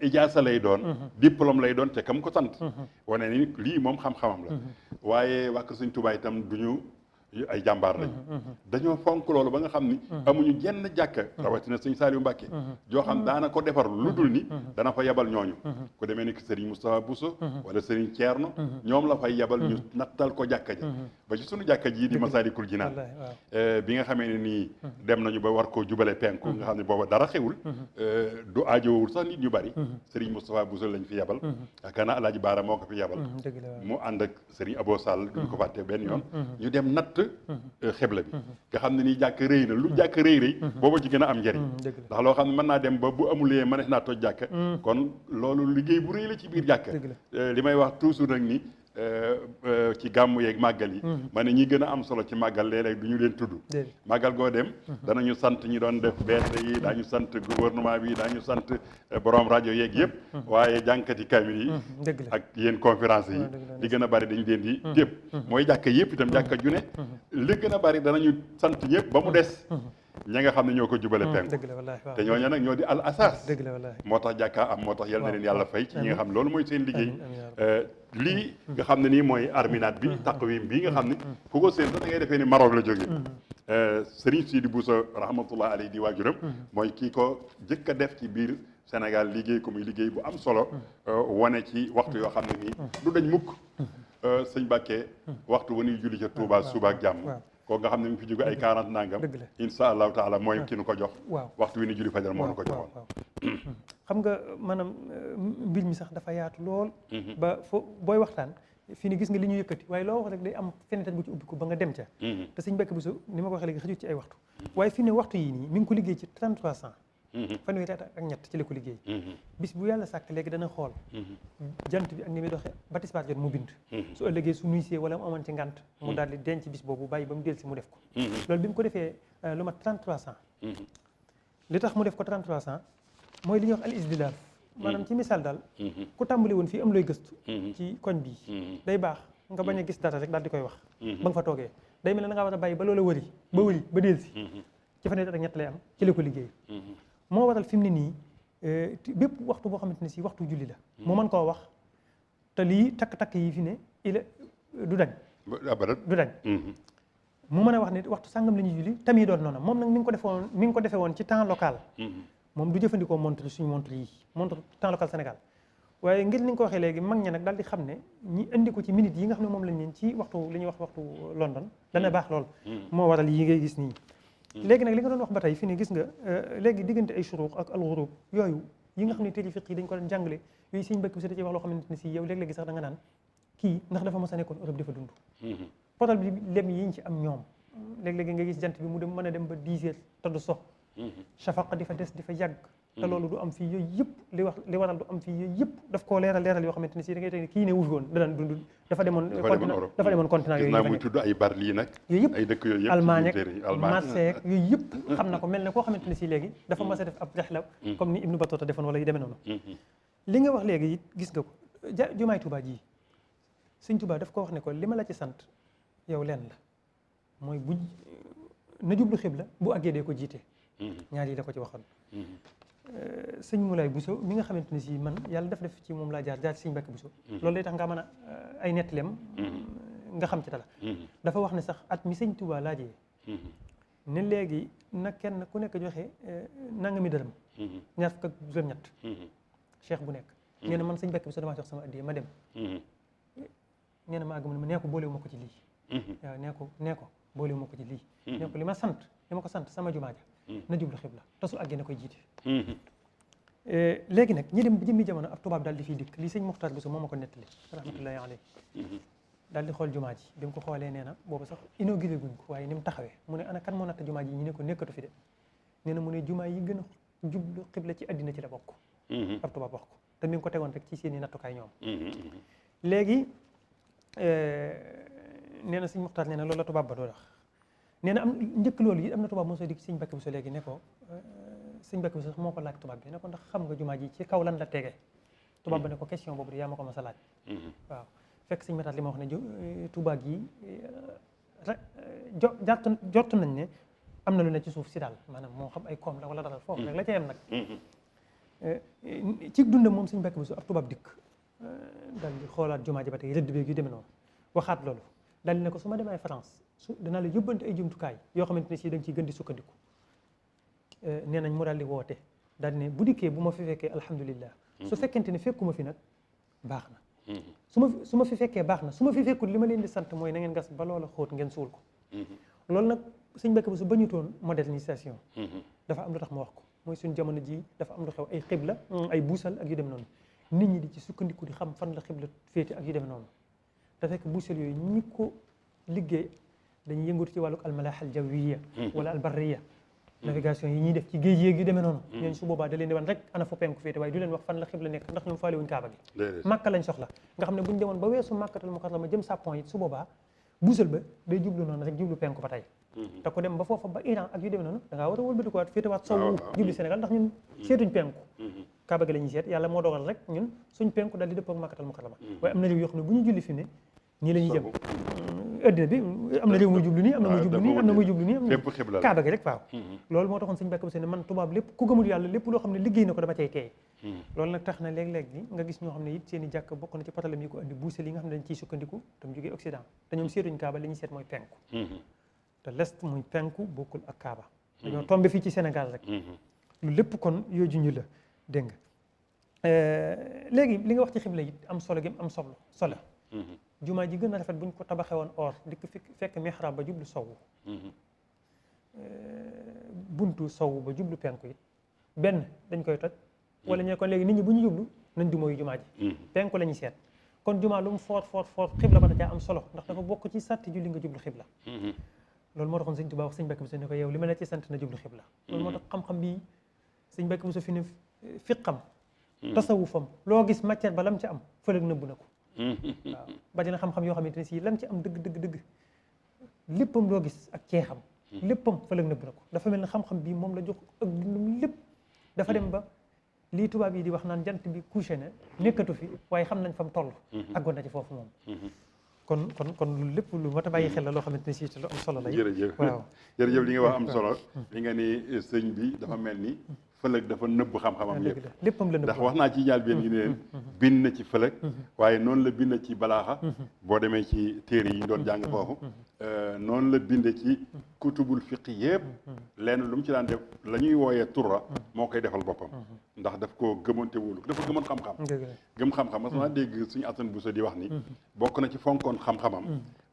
ijaasa lay doon diplôme lay doon te kam ko sant wane ni lii moom xam-xamam la waaye wàkk Sëriñ Tuubaa itam duñu ay jàmbaar lañ dañoo fonk loolu ba nga xam ni amuñu jenn jàkka rawatina sëñ Saliou Mbacke joo xam daana ko defar lu dul ni dana fa yebal ñooñu ku demee ni ki Serigne Moustapha Bousso wala Serigne Thierno ñoom la fay yebal ñu nattal ko jàkka ja ba ci sunu jàkka ji di Masaalikul Jinaan bi nga xamee ne nii dem nañu ba war koo jubale penku nga xam ne booba dara xewul du aajowul sax nit ñu bari Serigne Moustapha Bousso lañ fi yebal yaakaar naa Alaaji Baara moo ko fi yebal mu ànd ak Serigne Abo Sall duñ ko fàtte benn yoon ñu dem natt xibla bi nga xam ne nii jàkk rëy na lu jàkk rëy booba ci gën a am njëriñ ndax loo xam ne mën naa dem ba bu amulee mënees naa toj jàkk kon loolu liggéey bu rëy la ci biir jàkk li may wax toujours nag ni ci gàmmu yeeg màggal yi ma ne ñi gën a am solo ci màggal léeg-léeg du ñu leen tudd màggal goo dem danañu sant ñi doon def BRT yi daañu sant gouvernement bi daañu sant borom rajo yeeg yëpp waaye jànkati kamil yi ak yéen conférence yi li gën a bari dañ leen di tépp mooy jàkka yëpp itam jàkka ju ne li gën a bari danañu sant ñëpp ba mu des ña nga xam ne ñoo ko jubale penku te ñooñu nag ñoo di al asas moo tax jàkka am moo tax yal na leen yàlla fay ci ñi nga xam loolu mooy seen liggéey lii nga xam ne nii mooy arminaat bi taqwim bi nga xam ne ku ko seen sax da ngay defee ni Maroc la jógee Serigne Sidi Bousso rahmatullah alayhi di waajuram mooy kii ko jëkk a def ci biir Sénégal liggéey ko muy liggéey bu am solo wane ci waxtu yoo xam ne nii du dañ mukk sëñ Bakke waxtu wa ñuy julli ca Touba suba ak jàmm kooku nga xam ne mu fi jóge ay 40 nangam insha allahu taala mooy ki nu ko jox waxtu wi ni julli fajar moo nu ko joxoon xam nga maanaam mbir mi sax dafa yaatu lool ba fo booy waxtaan fii ni gis nga li ñu yëkkati waaye loo wax rek day am fenêtre bu ci ubbi ko ba nga dem ca te sëñ Mbacke Bousso ni ma ko waxee léegi xëjut ci ay waxtu waaye fii ne waxtu yi nii mi ngi ko liggéey ci 3300 fanweeri at ak ñett ci la ko liggéey bis bu yàlla sàkk léegi dana xool jant bi ak ni muy doxee ba tisbaar jot mu bind su ëllëgee su nuysee wala mu amoon ci ngant mu daal di denc bis boobu bàyyi ba mu del si mu def ko loolu bi mu ko defee lu mat 3300 li tax mu def ko 3300 mooy li ñuy wax al isdilaaf maanaam ci misaal daal ku tàmbali woon fii am looy gëstu ci koñ bii day baax nga bañ a gis dara rek daal di koy wax ba nga fa toogee day mel ne da ngaa war a bàyyi ba loola wëri ba del si ci fanweeri at ak ñett lay am ci la ko liggéey moo waral fi mu ne nii bépp waxtu boo xamante ne si waxtu julli la mu mën koo wax te lii takk-takk yi fi ne du dañ mu mën a wax ne waxtu sàngam la ñuy julli tamit doon noonu moom nag mi ngi ko defee woon ci temps local moom du jëfandikoo montre suñu montre yi montre temps local Sénégal waaye ngir ni nga ko waxee léegi mag ña nag daal di xam ne ñi indi ko ci minutes yi nga xam ne moom lañ leen ci waxtu li ñuy wax waxtu London dana baax lool moo waral yi ngay gis nii léegi nag li nga doon wax ba tey fi ne gis nga léegi diggante ay shuruq ak al-ghurub yooyu yi nga xam ne téere fiqh yi dañ ko doon jàngale yooyu sëñ Mbacke Bousso da ci wax loo xamante ne si yow léeg-léegi sax da nga naan kii ndax dafa mos a nekkoon Europe dafa dund potal bi lem yi ñu ci am ñoom léeg-léegi nga gis jant bi mu dem mën a dem ba 10 heures te du so shafaqa di fa des di fa yàgg te loolu du am fii yooyu yëpp li waral du am fii yooyu yëpp daf koo leeral yoo xamante ne si da ngay teg kii ne wufi woon da daan dund dafa demoon continent yooyu naa muy tudd ay Berlin nag yooyu yëpp ay dëkk yooyu yëpp Allemagne ak Marseille yooyu yëpp xam na ko mel ne koo xamante ne si léegi dafa mas a def ab rihla comme ni Ibnu Battuta defoon wala yu demee noonu li nga wax léegi it gis nga ko jumaay Touba ji sëñ Touba daf ko wax ne ko li ma la ci sant yow leen la mooy bu na jublu xibla bu àggee dee ko jiite ñaar yi da ko ci waxoon sëñ Moulay Bousso mi nga xamante ne si man yàlla def ci moom laa jaar ci sëñ Mbacke Bousso loolu day tax nga mën a ay nettaleem nga xam ci dara dafa wax ne sax at mi sëñ Touba laajee ne léegi na kenn ku nekk joxe nangami dërëm ñaar fukk ak juróom-ñett cheikh bu nekk nee na man sëñ Mbacke Bousso damaa jox sama addiya ma dem nee na ma àgg ma nee ko boolewu ma ko ci lii waaw nee ko boolewu ma ko ci lii nee ko li ma ko sant sama jumaa ja na jublu xibla te su àggee na koy jiite léegi nag ñi dem jëmmi jamono ab tubaab daal di fiy dikk lii sëñ Muxtaar Bousso moo ma ko nettali rahmatullahi alayhi daal di xool jumaa ji bi mu ko xoolee nee na boobu sax inauguré guñ ko waaye ni mu taxawee mu ne ana kan moo natt jumaa ji ñu ne ko nekkatu fi de nee na mu ne jumaa yi gën a jublu xibla ci àddina ci la bokk ab tubaab wax ko te mi ngi ko tegoon rek ci seeni nattukaay ñoom léegi nee na sëñ Muxtaar nee na loolu la tubaab ba doo wax nee na am njëkk loolu yi am na tubaab moo soo dikk sëñ Mbacke Bousso léegi ne ko sëñ Mbacke Bousso moo ko laaj tubaab bi ne ko ndax xam nga jumaa ji ci kaw lan la tegee tubaab ba ne ko question boobu de yaa ma ko mas a laaj waaw fekk sëñ Mataat li ma wax ne Touba gi jort nañ ne am na lu ne ci suuf si daal maanaam moo xam ay koom la wala dara foofu rek la ca yem nag ci dundam moom sëñ Mbacke Bousso ab tubaab dikk daal di xoolaat jumaa ji ba tey rëdd beeg yu demee noonu waxaat loolu daal di ne ko su ma demee France danaa la yóbbante ay jumtukaay yoo xamante ne si da nga ciy gën di sukkandiku nee nañ mu daal di woote daal di ne bu dikkee bu ma fi fekkee alhamdulillah su fekkente ne fekkuma fi nag baax na su ma fi fekkee baax na su ma fi fekkul li ma leen di sant mooy na ngeen gas ba loola xóot ngeen suul ko loolu nag sëñ Mbàkke Buso bañutoon modernisation dafa am lu tax ma wax ko mooy suñ jamono ji dafa am lu xew ay xibla ay buusal ak yu dem noonu nit ñi di ci sukkandiku di xam fan la xibla féete ak yu dem noonu te fekk buusal yooyu ñi ko liggéey dañuy yëngatu ci wàllu almalaaxal jawiya wala albarriya navigation yi ñuy def ci géej yéeg yu demee noonu ñooñu su boobaa da leen di wan rek ana fa penku féete waaye du leen wax fan la xibla nekk ndax ñoom faale wuñ kaaba gi màkka lañ soxla nga xam ne buñ demoon ba weesu màkkatal mukarrama jëm sàppon it su boobaa buusal ba day jublu noonu rek jublu penku ba tey te ko dem ba foofa ba Iran ak yu demee noonu da ngaa war a wëlbatikuwaat féetewaat sowwu jublu Sénégal ndax ñun seetuñ penku kaaba gi la ñuy seet yàlla moo dogal rek ñun suñ penku daal di dëppoo ak màkkatal mukarrama waaye am na réew yoo xam ne bu ñu julli fi ne nii la ñuy jëm addina bi am na réew muy jublu nii am na muy jublu nii am na muy jublu nii am na kaaba gi rek waaw loolu moo taxoon sëñ Mbàkke Buso ne man tubaab lépp ku gëmul yàlla lépp loo xam ne liggéey na ko dama cay teey loolu nag tax na léeg-léeg ni nga gis ñoo xam ne it seen i jàkk bokk na ci problème yi ko andi buusal yi nga xam ne dañ ciy sukkandiku tam jógee Occident te ñoom seetuñ kaaba li ñuy seet mooy penku te l'est muy penku bokkul ak kaaba dañoo tombé fii ci Sénégal rek lu lépp kon yooyu junj la dégg nga léegi li nga wax ci xibla it am solo gi am solo jumaa ji gën a rafet buñ ko tabaxee woon or di ko fekk mihrab ba jublu sowwu buntu sowwu ba jublu penku it benn dañ koy toj wala ñee kon léegi nit ñi bu ñu jublu nañ du mooy jumaa ji penku la ñuy seet kon jumaa lu mu foot xibla ba da caa am solo ndax dafa bokk ci sàtti julli nga jublu xibla loolu moo taxoon sëñ Tuubaa wax sëñ Mbàkke Buso ne ko yow li ma la ci sant na jublu xibla loolu moo tax xam-xam bi sëñ Mbàkke Buso fi ne fiqam tasawufam loo gis matière ba lam ci am fëlëg nëbbu na ko waaw ba dina xam-xam yoo xamante ne si lam ci am dëgg léppam loo gis ak ceexam léppam fëlëg nëbb na ko dafa mel ne xam-xam bi moom la jox ak dundum lépp dafa dem ba lii tubaab yi di wax naan jant bi couché na nekkatu fi waaye xam nañ fa mu toll àggoon na ci foofu moom kon lu lépp lu mat a bàyyi xel la loo xamante ne si lu am solo la jërëjëf waaw jërëjëf li nga wax am solo li nga ni sëñ bi dafa mel ni fëlëg dafa nëbb xam-xamam léppam la nëbb ndax wax naa ci jaal benn gi ne leen bind na ci fëlëg waaye noonu la bind ci balaaxa boo demee ci téere yi ñu doon jàng foofu noonu la bind ci kutubul fiqi yëpp lenn lu mu ci daan def la ñuy wooyee turra moo koy defal boppam ndax daf koo gëmoon te wóolu dafa gëmoon xam-xam gëm xam-xam mas naa dégg suñu Asan Buso di wax ni bokk na ci fonkoon xam-xamam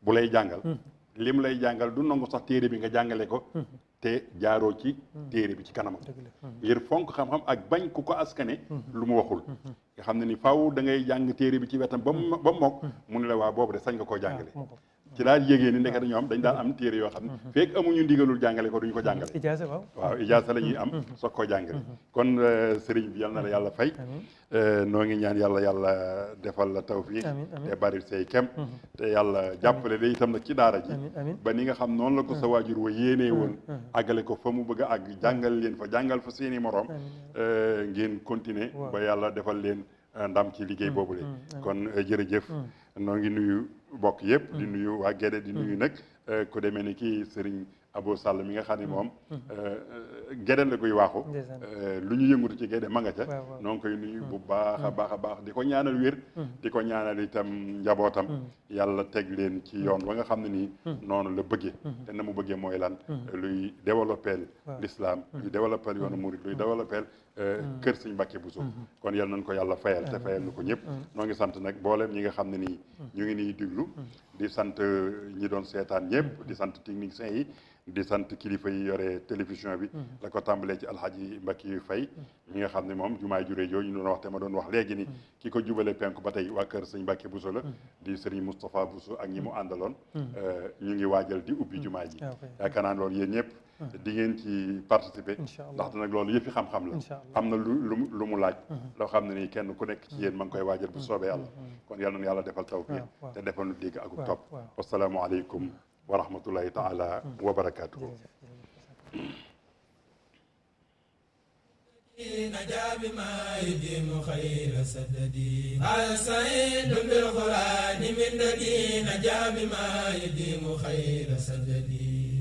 bu lay jàngal lim lay jàngal du nangu sax téere bi nga jàngale ko te jaaroo ci téere bi ci kanamam ngir fonk xam-xam ak bañ ku ko askane lu mu waxul nga xam ne ni faaw da ngay jàng téere bi ci wetam ba mu mokk mu ne la waa boobu de sañ nga koo jàngale ci daal yégée ni ndekete ñoom dañ daan am téere yoo xam ne fekk amuñu ndigalul jàngale ko duñu ko jàngale ijaasa waaw ijaasa la ñuy am soog koo jàngale kon sëriñ bi yal na la yàlla fay noo ngi ñaan yàlla defal la tawfiq te bari say kem te yàlla jàppale la itam nag ci daara ji ba ni nga xam noonu la ko sa waajur wa yéenee woon àggale ko fa mu bëgg a àgg jàngal leen fa jàngal fa seeni moroom ngeen continuer ba yàlla defal leen ndam ci liggéey boobu le kon jërëjëf noo ngi nuyu bokk yëpp di nuyu waa Gédé di nuyu nag ku demee ni kii Serigne Abo Sall mi nga xam ne moom Gédé la koy waaxu lu ñu yëngutu ci Gédé ma nga ca noo ngi koy nuyu bu baax a baax di ko ñaanal wér di ko ñaanal itam njabootam yàlla teg leen ci yoon ba nga xam ne nii noonu la bëggee te na mu bëggee mooy lan luy développeel l'islam luy développeel yoonu murid luy développeel kër Sëñ Mbàkke Buso kon yal nañ ko yàlla fayal te fayal na ko ñëpp noo ngi sant nag mboolem ñi nga xam ne nii ñu ngi nii diglu di sant ñi doon seetaan ñëpp di sant techniciens yi di sant kilifa yi yore télévision bi la ko tàmbalee ci alxaaji Mbacke yu fay ñi nga xam ne moom jumaay juré jooju ñu doon wax te ma doon wax léegi ni ki ko jubale penku ba tey waa kër sëñ Mbacke Bousso la di sëriñ Moustapha Bousso ak ñi mu àndaloon ñu ngi waajal di ubbi jumaa ji yaakaar naa loolu yéen ñëpp di ngeen ci participer ndaxte nag loolu yëfi xam-xam la am na lu mu laaj loo xam ne nii kenn ku nekk ci yéen ma ngi koy waajal bu soobee yàlla kon yal na yàlla defal tawfiq te defal nu dégg ak topp wasalaamu aleykum wa rahmatullahi taala wa barakatuhu نجا بما يديم خير سددي هذا سعيد بالقرآن من ددي نجا بما يديم خير سددي